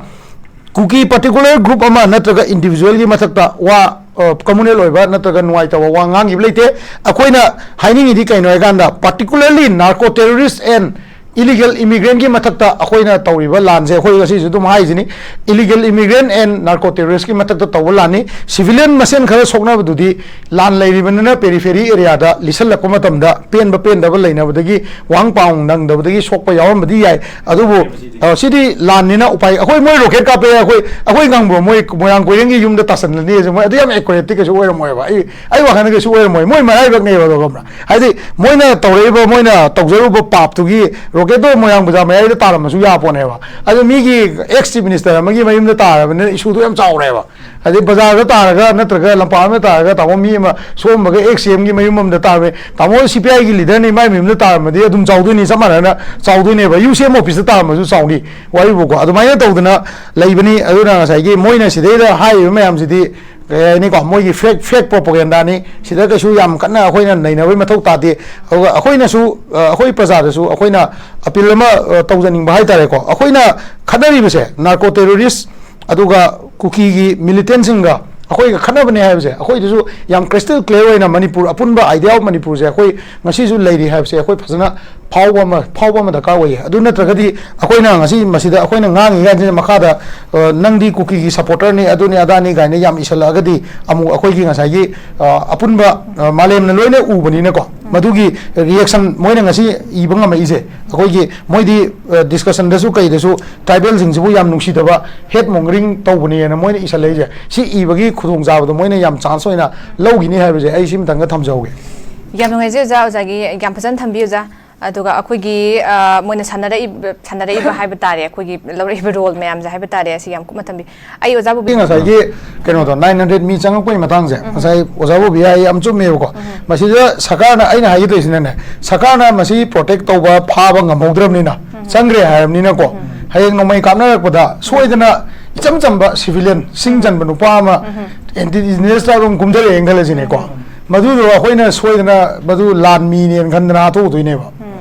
ꯀꯨꯀꯤ particular group ꯑꯃ ꯅꯠꯇ꯭ꯔꯒ individual ꯒꯤ ꯃꯊꯛꯇ ꯋꯥ, ꯑ, communal ꯑꯣꯏꯕ ꯅꯠꯇ꯭ꯔꯒ ꯅꯨꯡꯉꯥꯏꯇꯕ ꯋꯥ ꯉꯥꯡꯈꯤꯕ ꯂꯩꯇꯦ꯫ ꯑꯩꯈꯣꯏꯅ ꯍꯥꯏꯅꯤꯡꯉꯤꯗꯤ ꯀꯩꯅꯣ ꯍꯥꯏꯀꯥꯟꯗ, particularly narco terrorist and illegal immigrant ꯀꯤ ꯃꯊꯛꯇ ꯑꯩꯈꯣꯏꯅ ꯇꯧꯔꯤꯕ ꯂꯥꯟꯁꯦ, ꯑꯩꯈꯣꯏ ꯉꯁꯤꯁꯨ ꯑꯗꯨꯝ ꯍꯥꯏꯁꯤꯅꯤ, illegal immigrant and narco terrorist ꯀꯤ ꯃꯊꯛꯇ ꯇꯧꯕ ꯂꯥꯟꯅꯤ꯫ Civilian ꯃꯁꯦꯟ ꯈꯔ ꯁꯣꯛꯅꯕꯗꯨꯗꯤ ꯂꯥꯟ ꯂꯩꯔꯤꯕꯅꯤꯅ periphery area ꯗ ꯂꯤꯁꯜꯂꯛꯄ ꯃꯇꯝꯗ ꯄꯦꯟꯕ ꯄꯦꯟꯗꯕ ꯂꯩꯅꯕꯗꯒꯤ ꯋꯥꯍꯪ ꯄꯥꯎ ꯅꯪꯗꯕꯗꯒꯤ ꯁꯣꯛꯄ ꯌꯥꯎꯔꯝꯕꯗꯤ ꯌꯥꯏ꯫ ꯑꯗꯨꯕꯨ, ꯑ, ꯁꯤꯗꯤ ꯂꯥꯟꯅꯤꯅ ꯎꯄꯥꯏ, ꯑꯩꯈꯣꯏ ꯃꯣꯏ rocket ꯀꯥꯞꯄꯦ, ꯑꯩꯈꯣꯏ, ꯑꯩꯈꯣꯏ ꯉꯪꯕ꯭ꯔꯣ? ꯃꯣꯏ ꯃꯣꯏꯔꯥꯡ ꯀꯣꯏꯔꯦꯡꯒꯤ ꯌꯨꯝꯗ ꯇꯥꯁꯟꯂꯅꯤ ꯍꯥꯏꯁꯦ, ꯃꯣꯏ ꯑꯗꯨ ꯌꯥꯝ accurate ꯇꯤ ꯀꯩꯁꯨ ꯑꯣꯏꯔꯝꯃꯣꯏꯕ꯫ ꯑꯩ, ꯑꯩ ꯋꯥꯈꯜꯗ ꯀꯩꯁꯨ ꯑꯣꯏꯔꯝꯃꯣꯏ꯫ ꯃꯣꯏ ꯃꯔꯥꯏꯕꯛꯅꯦꯕ ꯑꯗꯣ, ꯈꯪꯕ꯭ꯔꯥ? ꯍꯥꯏꯗꯤ ꯃꯣꯏꯅ ꯇꯧꯔꯛꯏꯕ, ꯃꯣꯏꯅ ꯇꯧꯖꯔꯨꯕ ꯄꯥꯞꯇꯨꯒꯤ rocket ꯇꯣ ꯃꯣꯏꯔꯥꯡ ꯕꯖꯥꯔ ꯃꯌꯥꯏꯗ ꯇꯥꯔꯝꯃꯁꯨ ꯌꯥꯄꯣꯠꯅꯦꯕ꯫ ꯑꯗꯣ ꯃꯤꯒꯤ ex chief minister ꯑꯃꯒꯤ ꯃꯌꯨꯝꯗ ꯇꯥꯔꯕꯅꯤꯅ issue ꯗꯣ ꯌꯥꯝ ꯆꯥꯎꯔꯦꯕ꯫ ꯍꯥꯏꯗꯤ ꯕꯖꯥꯔꯗ ꯇꯥꯔꯒ ꯅꯠꯇ꯭ꯔꯒ ꯂꯝꯄꯥꯛ ꯑꯃꯗ ꯇꯥꯔꯒ, ꯇꯥꯃꯣ, ꯃꯤ ꯑꯃ ꯁꯣꯛꯑꯝꯕꯒ ex C M ꯒꯤ ꯃꯌꯨꯝ ꯑꯃꯗ ꯇꯥꯔꯝꯃꯦ, ꯇꯥꯃꯣ, C P I ꯒꯤ leader ꯅꯤ, ꯃꯥꯏ ꯃꯌꯨꯝꯗ ꯇꯥꯔꯝꯃꯗꯤ ꯑꯗꯨꯝ ꯆꯥꯎꯗꯣꯏꯅꯤ, ꯆꯞ ꯃꯥꯟꯅꯅ ꯆꯥꯎꯗꯣꯏꯅꯦꯕ꯫ U C M office ꯇ ꯇꯥꯔꯝꯃꯁꯨ ꯆꯥꯎꯅꯤ, ꯋꯥꯔꯤꯕꯨꯀꯣ꯫ ꯑꯗꯨꯃꯥꯏꯅ ꯇꯧꯗꯅ ꯂꯩꯕꯅꯤ꯫ ꯑꯗꯨꯅ ꯉꯁꯥꯏꯒꯤ ꯃꯣꯏꯅ ꯁꯤꯗꯩꯗ ꯍꯥꯏꯔꯤꯕ ꯃꯌꯥꯝꯁꯤꯗꯤ, ꯀꯩ ꯍꯥꯏꯅꯤꯀꯣ, ꯃꯣꯏꯒꯤ fake, fake propaganda ꯅꯤ꯫ ꯁꯤꯗ ꯀꯩꯁꯨ ꯌꯥꯝ ꯀꯟꯅ ꯑꯩꯈꯣꯏꯅ ꯅꯩꯅꯕꯒꯤ ꯃꯊꯧ ꯇꯥꯗꯦ꯫ ꯑꯗꯨꯒ ꯑꯩꯈꯣꯏꯅꯁꯨ, ꯑ, ꯑꯩꯈꯣꯏ ꯄ꯭ꯔꯖꯥꯗꯁꯨ ꯑꯩꯈꯣꯏꯅ appeal ꯑꯃ, ꯑ, ꯇꯧꯖꯅꯤꯡꯕ ꯍꯥꯏꯇꯥꯔꯦꯀꯣ꯫ ꯑꯩꯈꯣꯏꯅ ꯈꯠꯅꯔꯤꯕꯁꯦ narco terrorist ꯑꯗꯨꯒ ꯀꯨꯀꯤꯒꯤ militant ꯁꯤꯡꯒ ꯑꯩꯈꯣꯏꯒ ꯈꯠꯅꯕꯅꯦ ꯍꯥꯏꯕꯁꯦ, ꯑꯩꯈꯣꯏꯗꯁꯨ ꯌꯥꯝ crystal clear ꯑꯣꯏꯅ ꯃꯅꯤꯄꯨꯔ, ꯑꯄꯨꯟꯕ idea of ꯃꯅꯤꯄꯨꯔꯁꯦ ꯑꯩꯈꯣꯏ ꯉꯁꯤꯁꯨ ꯂꯩꯔꯤ ꯍꯥꯏꯕꯁꯦ ꯑꯩꯈꯣꯏ ꯐꯖꯅ ꯐꯥꯎꯕ ꯑꯃ, ꯐꯥꯎꯕ ꯑꯃ ꯗꯔꯀꯥꯔ ꯑꯣꯏꯌꯦ꯫ ꯑꯗꯨ ꯅꯠꯇ꯭ꯔꯒꯗꯤ ꯑꯩꯈꯣꯏꯅ ꯉꯁꯤ ꯃꯁꯤꯗ ꯑꯩꯈꯣꯏꯅ ꯉꯥꯡꯉꯤ ꯀꯥꯟꯁꯤꯗ ꯃꯈꯥꯗ, ꯑ, "ꯅꯪꯗꯤ ꯀꯨꯀꯤꯒꯤ supporter ꯅꯤ, ꯑꯗꯨꯅꯤ ꯑꯗꯥꯅꯤ" ꯀꯥꯏꯅ ꯌꯥꯝ ꯏꯁꯜꯂꯛꯑꯒꯗꯤ ꯑꯃꯨꯛ ꯑꯩꯈꯣꯏꯒꯤ ꯉꯁꯥꯏꯒꯤ, ꯑ, ꯑꯄꯨꯟꯕ, ꯑ, ꯃꯥꯂꯦꯝꯅ ꯂꯣꯏꯅ ꯎꯕꯅꯤꯅꯀꯣ, ꯃꯗꯨꯒꯤ reaction ꯃꯣꯏꯅ ꯉꯁꯤ ꯏꯕ ꯉꯝꯃꯛꯏꯁꯦ, ꯑꯩꯈꯣꯏꯒꯤ ꯃꯣꯏꯗꯤ, ꯑ, discussion ꯗꯁꯨ ꯀꯩꯗꯁꯨ tribal ꯁꯤꯡꯁꯤꯕꯨ ꯌꯥꯝ ꯅꯨꯡꯁꯤꯗꯕ, hate mongering ꯇꯧꯕꯅꯦꯅ ꯃꯣꯏꯅ ꯏꯁꯜꯂꯛꯏꯁꯦ, ꯁꯤ ꯏꯕꯒꯤ ꯈꯨꯗꯣꯡꯆꯥꯕꯗꯣ ꯃꯣꯏꯅ ꯌꯥꯝ chance ꯑꯣꯏꯅ ꯂꯧꯈꯤꯅꯤ ꯍꯥꯏꯕꯁꯦ ꯑꯩ ꯁꯤꯃꯇꯪꯒ ꯊꯝꯖꯍꯧꯒꯦ꯫ ꯌꯥꯝ ꯅꯨꯡꯉꯥꯏꯖꯩ ꯑꯣꯖꯥ, ꯑꯣꯖꯥꯒꯤ ꯌꯥꯝ ꯐꯖꯅ ꯊꯝꯕꯤ ꯑꯣꯖꯥ꯫ ꯑꯗꯨꯒ ꯑꯩꯈꯣꯏꯒꯤ ꯑ, ꯃꯣꯏꯅ ꯁꯥꯟꯅꯔꯛꯏꯕ ꯁꯥꯟꯅꯔꯛꯏꯕ ꯍꯥꯏꯕ ꯇꯥꯔꯦ, ꯑꯩꯈꯣꯏꯒꯤ ꯂꯧꯔꯛꯏꯕ ꯔꯣꯜ ꯃꯌꯥꯝꯁꯦ ꯍꯥꯏꯕ ꯇꯥꯔꯦ, ꯑꯁꯤ ꯌꯥꯝ ꯀꯨꯞꯅ ꯊꯝꯕꯤ꯫ ꯑꯩ ꯑꯣꯖꯥ ꯕꯣꯕꯤ, ꯉꯁꯥꯏꯒꯤ ꯀꯩꯅꯣꯗꯣ, ꯅꯥꯏꯟ ꯍꯟꯗ꯭ꯔꯦꯗ ꯃꯤ ꯆꯪꯉꯛꯄꯒꯤ ꯃꯇꯥꯡꯁꯦ, ꯉꯁꯥꯏ ꯑꯣꯖꯥ ꯕꯣꯕꯤ ꯍꯥꯏ ꯌꯥꯝ ꯆꯨꯝꯃꯦꯕꯀꯣ꯫ ꯃꯁꯤꯗ ꯁꯔꯀꯥꯔꯅ, ꯑꯩꯅ ꯍꯥꯏꯒꯗꯣꯏꯁꯤꯅꯅꯦ, ꯁꯔꯀꯥꯔꯅ ꯃꯁꯤ ꯄ꯭ꯔꯣꯇꯦꯛ ꯇꯧꯕ, ꯐꯥꯕ ꯉꯝꯍꯧꯗ꯭ꯔꯕꯅꯤꯅ, ꯆꯪꯈ꯭ꯔꯦ ꯍꯥꯏꯔꯕꯅꯤꯅꯀꯣ, ꯍꯌꯦꯡ ꯅꯣꯡꯃꯩ ꯀꯥꯞꯅꯔꯛꯄꯗ ꯁꯣꯏꯗꯅ ꯏꯆꯝ ꯆꯝꯕ ꯁꯤꯚꯤꯂꯤꯌꯟ, ꯁꯤꯡ ꯆꯟꯕ ꯅꯨꯄꯥ ꯑꯃ, ꯑꯦꯟꯇꯤ ꯏꯟꯗꯤꯖꯤꯅꯁ ꯇ꯭ꯔꯥꯏꯕ ꯑꯃ ꯀꯨꯝꯊꯔꯛꯑꯦꯅ ꯈꯜꯂꯁꯤꯅꯦꯀꯣ꯫ ꯃꯗꯨꯗꯣ ꯑꯩꯈꯣꯏꯅ ꯁꯣꯏꯗꯅ ꯃꯗꯨ ꯂꯥꯟꯃꯤꯅꯦꯅ ꯈꯟꯗꯅ ꯍꯥꯠꯇꯣꯛꯎꯗꯣꯏꯅꯦꯕ꯫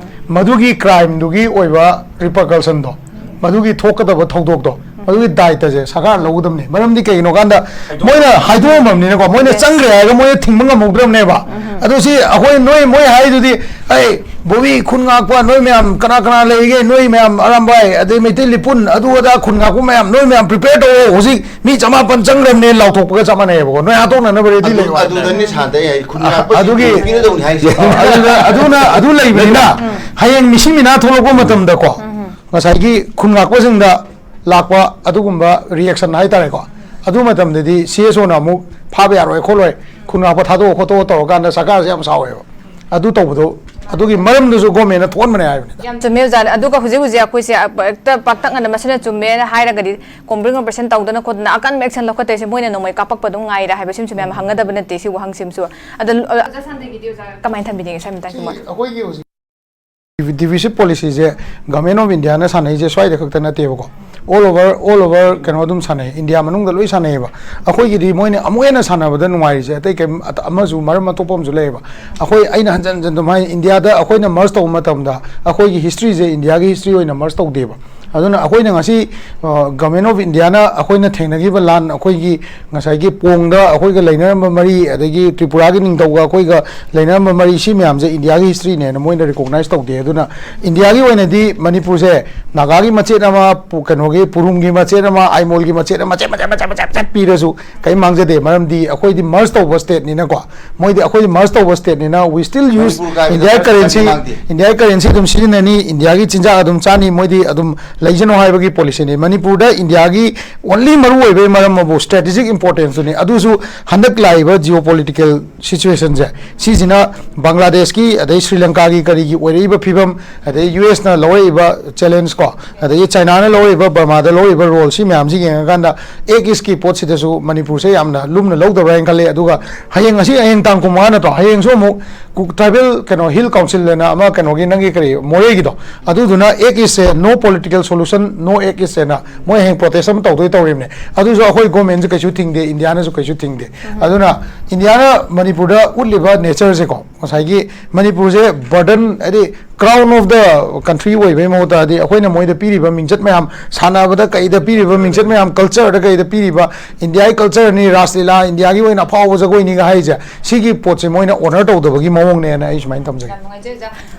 ꯃꯗꯨꯒꯤ ꯀ꯭ꯔꯥꯏꯝꯗꯨꯒꯤ ꯑꯣꯏꯕ ꯔꯤꯄꯔꯀꯜꯁꯟꯗꯣ, ꯃꯗꯨꯒꯤ ꯊꯣꯛꯀꯗꯕ ꯊꯧꯗꯣꯛꯇꯣ, ꯃꯗꯨꯒꯤ ꯗꯥꯏꯇꯁꯦ ꯁꯔꯀꯥꯔꯅ ꯂꯧꯒꯗꯕꯅꯤ꯫ ꯃꯔꯝꯗꯤ ꯀꯩꯒꯤꯅꯣ ꯀꯥꯟꯗ, ꯃꯣꯏꯅ ꯍꯥꯏꯗꯣꯛꯑꯝꯃꯕꯅꯤꯅꯀꯣ, ꯃꯣꯏꯅ ꯆꯪꯈ꯭ꯔꯦ ꯍꯥꯏꯔꯒ ꯃꯣꯏꯅ ꯊꯤꯡꯕ ꯉꯝꯍꯧꯗ꯭ꯔꯕꯅꯦꯕ꯫ ꯑꯗꯣ ꯁꯤ ꯑꯩꯈꯣꯏ, ꯅꯣꯏ, ꯃꯣꯏ ꯍꯥꯏꯗꯨꯗꯤ, "ꯑꯩ ꯕꯣꯕꯤ, ꯈꯨꯟ ꯉꯥꯛꯄ ꯅꯣꯏ ꯃꯌꯥꯝ ꯀꯅꯥ ꯀꯅꯥ ꯂꯩꯔꯤꯒꯦ? ꯅꯣꯏ ꯃꯌꯥꯝ ꯑꯔꯥꯝꯕꯥꯏ, ꯑꯗꯩ ꯃꯩꯇꯩ ꯂꯤꯄꯨꯟ, ꯑꯗꯨ ꯑꯗꯥ ꯈꯨꯟ ꯉꯥꯛꯄ ꯃꯌꯥꯝ, ꯅꯣꯏ ꯃꯌꯥꯝ ꯄ꯭ꯔꯤꯄꯦꯌꯔ ꯇꯧꯑꯣ, ꯍꯧꯖꯤꯛ ꯃꯤ ꯆꯃꯥꯄꯟ ꯆꯪꯈ꯭ꯔꯕꯅꯦ" ꯂꯥꯎꯊꯣꯛꯄꯒ ꯆꯞ ꯃꯥꯟꯅꯩꯌꯦꯕꯀꯣ꯫ "ꯅꯣꯏ ꯍꯥꯠꯇꯣꯛꯅꯅꯕ ꯔꯦꯗꯤ ꯂꯩꯌꯨ" ꯍꯥꯏꯕꯅꯦ꯫ ꯑꯗꯨꯗꯅꯤ ꯁꯥꯟꯗꯩ ꯍꯥꯏ, ꯈꯨꯟ ꯉꯥꯛꯄꯁꯤꯡ ꯑꯗꯨꯒꯤ ꯄꯤꯒꯗꯧꯅꯤ ꯍꯥꯏꯁꯦ꯫ ꯑꯗꯨꯗ, ꯑꯗꯨꯅ, ꯑꯗꯨ ꯂꯩꯕꯅꯤꯅ, ꯍꯌꯦꯡ ꯃꯤꯁꯤ ꯃꯤꯅꯥ ꯊꯣꯛꯂꯛꯄ ꯃꯇꯝꯗꯀꯣ, ꯉꯁꯥꯏꯒꯤ ꯈꯨꯟ ꯉꯥꯛꯄꯁꯤꯡꯗ ꯂꯥꯛꯄ ꯑꯗꯨꯒꯨꯝꯕ ꯔꯤꯌꯦꯛꯁꯟ ꯍꯥꯏꯇꯥꯔꯦꯀꯣ, ꯑꯗꯨ ꯃꯇꯝꯗꯗꯤ ꯁꯤ ꯑꯦꯁ ꯑꯣꯅ ꯑꯃꯨꯛ "ꯐꯥꯕ ꯌꯥꯔꯣꯏ ꯈꯣꯠꯂꯣꯏ, ꯈꯨꯟ ꯉꯥꯛꯄ ꯊꯥꯗꯣꯛꯑꯣ ꯈꯣꯠꯇꯣꯛꯑꯣ" ꯇꯧꯔꯀꯥꯟꯗ ꯁꯔꯀꯥꯔꯁꯦ ꯌꯥꯝ ꯁꯥꯎꯋꯦꯕ꯫ ꯑꯗꯨ ꯇꯧꯕꯗꯣ, ꯑꯗꯨꯒꯤ ꯃꯔꯝꯗꯨꯁꯨ ꯒꯣꯔꯃꯦꯟꯅ ꯊꯣꯛꯍꯟꯕꯅꯦ ꯍꯥꯏꯕꯅꯤꯗ꯫ ꯌꯥꯝ ꯆꯨꯝꯃꯦ ꯑꯣꯖꯥ꯫ ꯑꯗꯨꯒ ꯍꯧꯖꯤꯛ ꯍꯧꯖꯤꯛ ꯑꯩꯈꯣꯏꯁꯦ ꯍꯦꯛꯇ ꯄꯥꯛꯇꯛꯅꯅ ꯃꯁꯤꯅ ꯆꯨꯝꯃꯦꯅ ꯍꯥꯏꯔꯒꯗꯤ, ꯀꯣꯝꯕ꯭ꯔꯤꯡ ꯑꯣꯄꯔꯦꯁꯟ ꯇꯧꯗꯅ ꯈꯣꯠꯇꯅ ꯑꯀꯟꯕ ꯑꯦꯛꯁꯟ ꯂꯧꯈꯠꯇꯣꯏꯁꯦ ꯃꯣꯏꯅ ꯅꯣꯡꯃꯩ ꯀꯥꯞꯄꯛꯄ ꯑꯗꯨꯝ ꯉꯥꯏꯔꯦ ꯍꯥꯏꯕꯁꯤꯃꯁꯨ ꯃꯌꯥꯝ ꯍꯪꯒꯗꯕ ꯅꯠꯇꯦ꯫ ꯁꯤꯕꯨ ꯍꯪꯁꯤꯝꯁꯨ꯫ ꯑꯗꯣ ꯑꯣꯖꯥ ꯁꯥꯟꯇꯒꯤꯗꯤ ꯑꯣꯖꯥ ꯀꯃꯥꯏꯅ ꯊꯝꯕꯤꯅꯤꯡꯉꯤ ꯁ꯭ꯋꯥꯏ ꯃꯇꯥꯡꯁꯤꯃ? ꯑꯩꯈꯣꯏꯒꯤ ꯍꯧꯖꯤꯛ ꯗꯤꯚꯤꯁꯤꯞ ꯄꯣꯂꯤꯁꯤꯁꯦ ꯒꯚꯔꯟꯃꯦꯟ ꯑꯣꯐ ꯏꯟꯗꯤꯌꯥꯅ ꯁꯥꯟꯅꯩꯁꯦ ꯁ꯭ꯋꯥꯏꯗ ꯈꯛꯇ ꯅꯠꯇꯦꯕꯀꯣ, ꯑꯣꯜ ꯑꯣꯚꯔ, ꯑꯣꯜ ꯑꯣꯚꯔ ꯀꯩꯅꯣ ꯑꯗꯨꯝ ꯁꯥꯟꯅꯩ, ꯏꯟꯗꯤꯌꯥ ꯃꯅꯨꯡꯗ ꯂꯣꯏ ꯁꯥꯟꯅꯩꯌꯦꯕ꯫ ꯑꯩꯈꯣꯏꯒꯤꯗꯤ ꯃꯣꯏꯅ ꯑꯃꯨꯛ ꯍꯦꯟꯅ ꯁꯥꯟꯅꯕꯗ ꯅꯨꯡꯉꯥꯏꯔꯤꯁꯦ ꯑꯇꯩ ꯀꯩꯝ, ꯑꯃꯁꯨ ꯃꯔꯝ ꯑꯇꯣꯞꯄ ꯑꯃꯁꯨ ꯂꯩꯌꯦꯕ꯫ ꯑꯩꯈꯣꯏ, ꯑꯩꯅ ꯍꯟꯖꯟ ꯍꯟꯖꯟ ꯑꯗꯨꯝ ꯍꯥꯏ, ꯏꯟꯗꯤꯌꯥꯗ ꯑꯩꯈꯣꯏꯅ ꯃꯔꯁ ꯇꯧꯕ ꯃꯇꯝꯗ ꯑꯩꯈꯣꯏꯒꯤ ꯍꯤꯁꯇ꯭ꯔꯤꯁꯦ ꯏꯟꯗꯤꯌꯥꯒꯤ ꯍꯤꯁꯇ꯭ꯔꯤ ꯑꯣꯏꯅ ꯃꯔꯁ ꯇꯧꯗꯦꯕ꯫ ꯑꯗꯨꯅ ꯑꯩꯈꯣꯏꯅ ꯉꯁꯤ ꯒꯚꯔꯟꯃꯦꯟ ꯑꯣꯐ ꯏꯟꯗꯤꯌꯥꯅ ꯑꯩꯈꯣꯏꯅ ꯊꯦꯡꯅꯈꯤꯕ ꯂꯥꯟ, ꯑꯩꯈꯣꯏꯒꯤ ꯉꯁꯥꯏꯒꯤ ꯄꯣꯡꯗ ꯑꯩꯈꯣꯏꯒ ꯂꯩꯅꯔꯝꯕ ꯃꯔꯤ, ꯑꯗꯒꯤ ꯇ꯭ꯔꯤꯄꯨꯔꯥꯒꯤ ꯅꯤꯡꯊꯧꯒ ꯑꯩꯈꯣꯏꯒ ꯂꯩꯅꯔꯝꯕ ꯃꯔꯤ, ꯁꯤ ꯃꯌꯥꯝꯁꯦ ꯏꯟꯗꯤꯌꯥꯒꯤ ꯍꯤꯁꯇ꯭ꯔꯤꯅꯦꯅ ꯃꯣꯏꯅ ꯔꯤꯀꯣꯛꯅꯥꯏꯁ ꯇꯧꯗꯦ꯫ ꯑꯗꯨꯅ ꯏꯟꯗꯤꯌꯥꯒꯤ ꯑꯣꯏꯅꯗꯤ ꯃꯅꯤꯄꯨꯔꯁꯦ ꯅꯥꯒꯥꯒꯤ ꯃꯆꯦꯠ ꯑꯃ, ꯄꯨ-, ꯀꯩꯅꯣꯒꯤ ꯄꯨꯔꯨꯝꯒꯤ ꯃꯆꯦꯠ ꯑꯃ, ꯑꯥꯏꯃꯣꯜꯒꯤ ꯃꯆꯦꯠ ꯑꯃ, ꯃꯆꯦꯠ ꯃꯆꯦꯠ ꯃꯆꯦꯠ ꯃꯆꯦꯠ ꯄꯤꯔꯁꯨ ꯀꯔꯤꯝ ꯃꯥꯡꯖꯗꯦ꯫ ꯃꯔꯝꯗꯤ ꯑꯩꯈꯣꯏꯗꯤ ꯃꯔꯁ ꯇꯧꯕ ꯁ꯭ꯇꯦꯠꯅꯤꯅꯀꯣ, ꯃꯣꯏꯗꯤ ꯑꯩꯈꯣꯏꯗꯤ ꯃꯔꯁ ꯇꯧꯕ ꯁ꯭ꯇꯦꯠꯅꯤꯅ, we still use ꯃꯅꯤꯄꯨꯔ ꯀꯥꯏꯕꯗ ꯏꯟꯗꯤꯌꯥ ꯃꯔꯁ ꯀꯔꯦꯟꯁꯤ, ꯇꯧꯕ ꯃꯥꯡꯗꯦ꯫ ꯏꯟꯗꯤꯌꯥ ꯀꯔꯦꯟꯁꯤ ꯑꯗꯨꯝ ꯁꯤꯖꯤꯟꯅꯅꯤ, ꯏꯟꯗꯤꯌꯥꯒꯤ ꯆꯤꯟꯖꯥꯛ ꯑꯗꯨꯝ ꯆꯥꯅꯤ, ꯃꯣꯏꯗꯤ ꯑꯗꯨꯝ ꯂꯩꯖꯅꯨ ꯍꯥꯏꯕꯒꯤ ꯄꯣꯂꯤꯁꯤꯅꯤ꯫ ꯃꯅꯤꯄꯨꯔꯗ ꯏꯟꯗꯤꯌꯥꯒꯤ ꯑꯣꯟꯂꯤ ꯃꯔꯨ ꯑꯣꯏꯕꯒꯤ ꯃꯔꯝ ꯑꯃꯕꯨ ꯁ꯭ꯇ꯭ꯔꯦꯇꯦꯖꯤꯛ ꯏꯝꯄꯣꯔꯇꯦꯟꯁꯇꯨꯅꯤ꯫ ꯑꯗꯨꯁꯨ ꯍꯟꯗꯛ ꯂꯥꯛꯏꯕ ꯖꯤꯑꯣ ꯄꯣꯂꯤꯇꯤꯀꯦꯜ ꯁꯤꯆꯨꯋꯦꯁꯟꯁꯦ, ꯁꯤꯁꯤꯅ ꯕꯪꯒ꯭ꯂꯥꯗꯦꯁꯀꯤ, ꯑꯗꯩ ꯁ꯭ꯔꯤ ꯂꯪꯀꯥꯒꯤ ꯀꯔꯤꯒꯤ ꯑꯣꯏꯔꯛꯏꯕ ꯐꯤꯕꯝ, ꯑꯗꯩ ꯌꯨ ꯑꯦꯁꯅ ꯂꯧꯔꯛꯏꯕ ꯆꯦꯂꯦꯟꯖ ꯀꯣ, ꯑꯗꯒꯤ ꯆꯥꯏꯅꯥꯅ ꯂꯧꯔꯛꯏꯕ, ꯕꯔꯃꯥꯗ ꯂꯧꯔꯛꯏꯕ ꯔꯣꯜ, ꯁꯤ ꯃꯌꯥꯝꯁꯤ ꯌꯦꯡꯉꯀꯥꯟꯗ ꯑꯦꯛ ꯏꯁꯀꯤ ꯄꯣꯠꯁꯤꯗꯁꯨ ꯃꯅꯤꯄꯨꯔꯁꯦ ꯌꯥꯝꯅ ꯂꯨꯝꯅ ꯂꯧꯗꯕ꯭ꯔꯥ ꯍꯥꯏꯅ ꯈꯜꯂꯦ꯫ ꯑꯗꯨꯒ ꯍꯌꯦꯡ, ꯉꯁꯤ, ꯍꯌꯦꯡ ꯇꯥꯡ ꯀꯨꯟꯃꯉꯥ ꯅꯠꯇ꯭ꯔꯣ? ꯍꯌꯦꯡꯁꯨ ꯑꯃꯨꯛ ꯀꯨ-, ꯇ꯭ꯔꯥꯏꯕꯦꯜ ꯀꯩꯅꯣ, ꯍꯤꯜ ꯀꯥꯎꯟꯁꯤꯜ ꯍꯥꯏꯅ ꯑꯃ, ꯀꯩꯅꯣꯒꯤ, ꯅꯪꯒꯤ ꯀꯔꯤ, ꯃꯣꯔꯦꯒꯤꯗꯣ, ꯑꯗꯨꯗꯨꯅ ꯑꯦꯛ ꯏꯁꯁꯦ ꯅꯣ ꯄꯣꯂꯤꯇꯤꯀꯦꯜ ꯁꯣꯂꯨꯁꯟ, ꯅꯣ ꯑꯦꯛ ꯏꯁ ꯍꯥꯏꯅ ꯃꯣꯏ ꯍꯌꯦꯡ ꯄ꯭ꯔꯣꯇꯦꯁ ꯑꯃ ꯇꯧꯗꯣꯏ ꯇꯧꯔꯤꯕꯅꯦ꯫ ꯑꯗꯨꯁꯨ ꯑꯩꯈꯣꯏ ꯒꯣꯔꯃꯦꯟꯁꯨ ꯀꯩꯁꯨ ꯊꯤꯡꯗꯦ, ꯏꯟꯗꯤꯌꯥꯅꯁꯨ ꯀꯩꯁꯨ ꯊꯤꯡꯗꯦ꯫ ꯑꯗꯨꯅ ꯏꯟꯗꯤꯌꯥꯅ ꯃꯅꯤꯄꯨꯔꯗ ꯎꯠꯂꯤꯕ ꯅꯦꯆꯔꯁꯦꯀꯣ, ꯉꯁꯥꯏꯒꯤ ꯃꯅꯤꯄꯨꯔꯁꯦ ꯕꯔꯗꯟ, ꯍꯥꯏꯗꯤ ꯀ꯭ꯔꯥꯎꯟ ꯑꯣꯐ ꯗ ꯀꯟꯇ꯭ꯔꯤ ꯑꯣꯏꯕꯒꯤ ꯃꯍꯨꯠꯇ, ꯍꯥꯏꯗꯤ ꯑꯩꯈꯣꯏꯅ ꯃꯣꯏꯗ ꯄꯤꯔꯤꯕ ꯃꯤꯡꯆꯠ ꯃꯌꯥꯝ, ꯁꯥꯟꯅꯕꯗ ꯀꯩꯗ ꯄꯤꯔꯤꯕ ꯃꯤꯡꯆꯠ ꯃꯌꯥꯝ, ꯀꯜꯆꯔꯗ ꯀꯩꯗ ꯄꯤꯔꯤꯕ, ꯏꯟꯗꯤꯌꯥꯒꯤ ꯀꯜꯆꯔꯅꯤ, ꯔꯥꯁ ꯂꯤꯂꯥ, ꯏꯟꯗꯤꯌꯥꯒꯤ ꯑꯣꯏꯅ ꯑꯐꯥꯎꯕ ꯖꯒꯣꯏꯅꯤꯒ ꯍꯥꯏꯔꯤꯁꯦ, ꯁꯤꯒꯤ ꯄꯣꯠꯁꯦ ꯃꯣꯏꯅ ꯑꯣꯅꯔ ꯇꯧꯗꯕꯒꯤ ꯃꯑꯣꯡꯅꯦꯅ ꯑꯩ ꯁꯨꯃꯥꯏꯅ ꯊꯝꯖꯒꯦ꯫ ꯌꯥꯝ ꯅꯨꯡꯉꯥꯏꯖꯩ ꯑꯣꯖꯥ꯫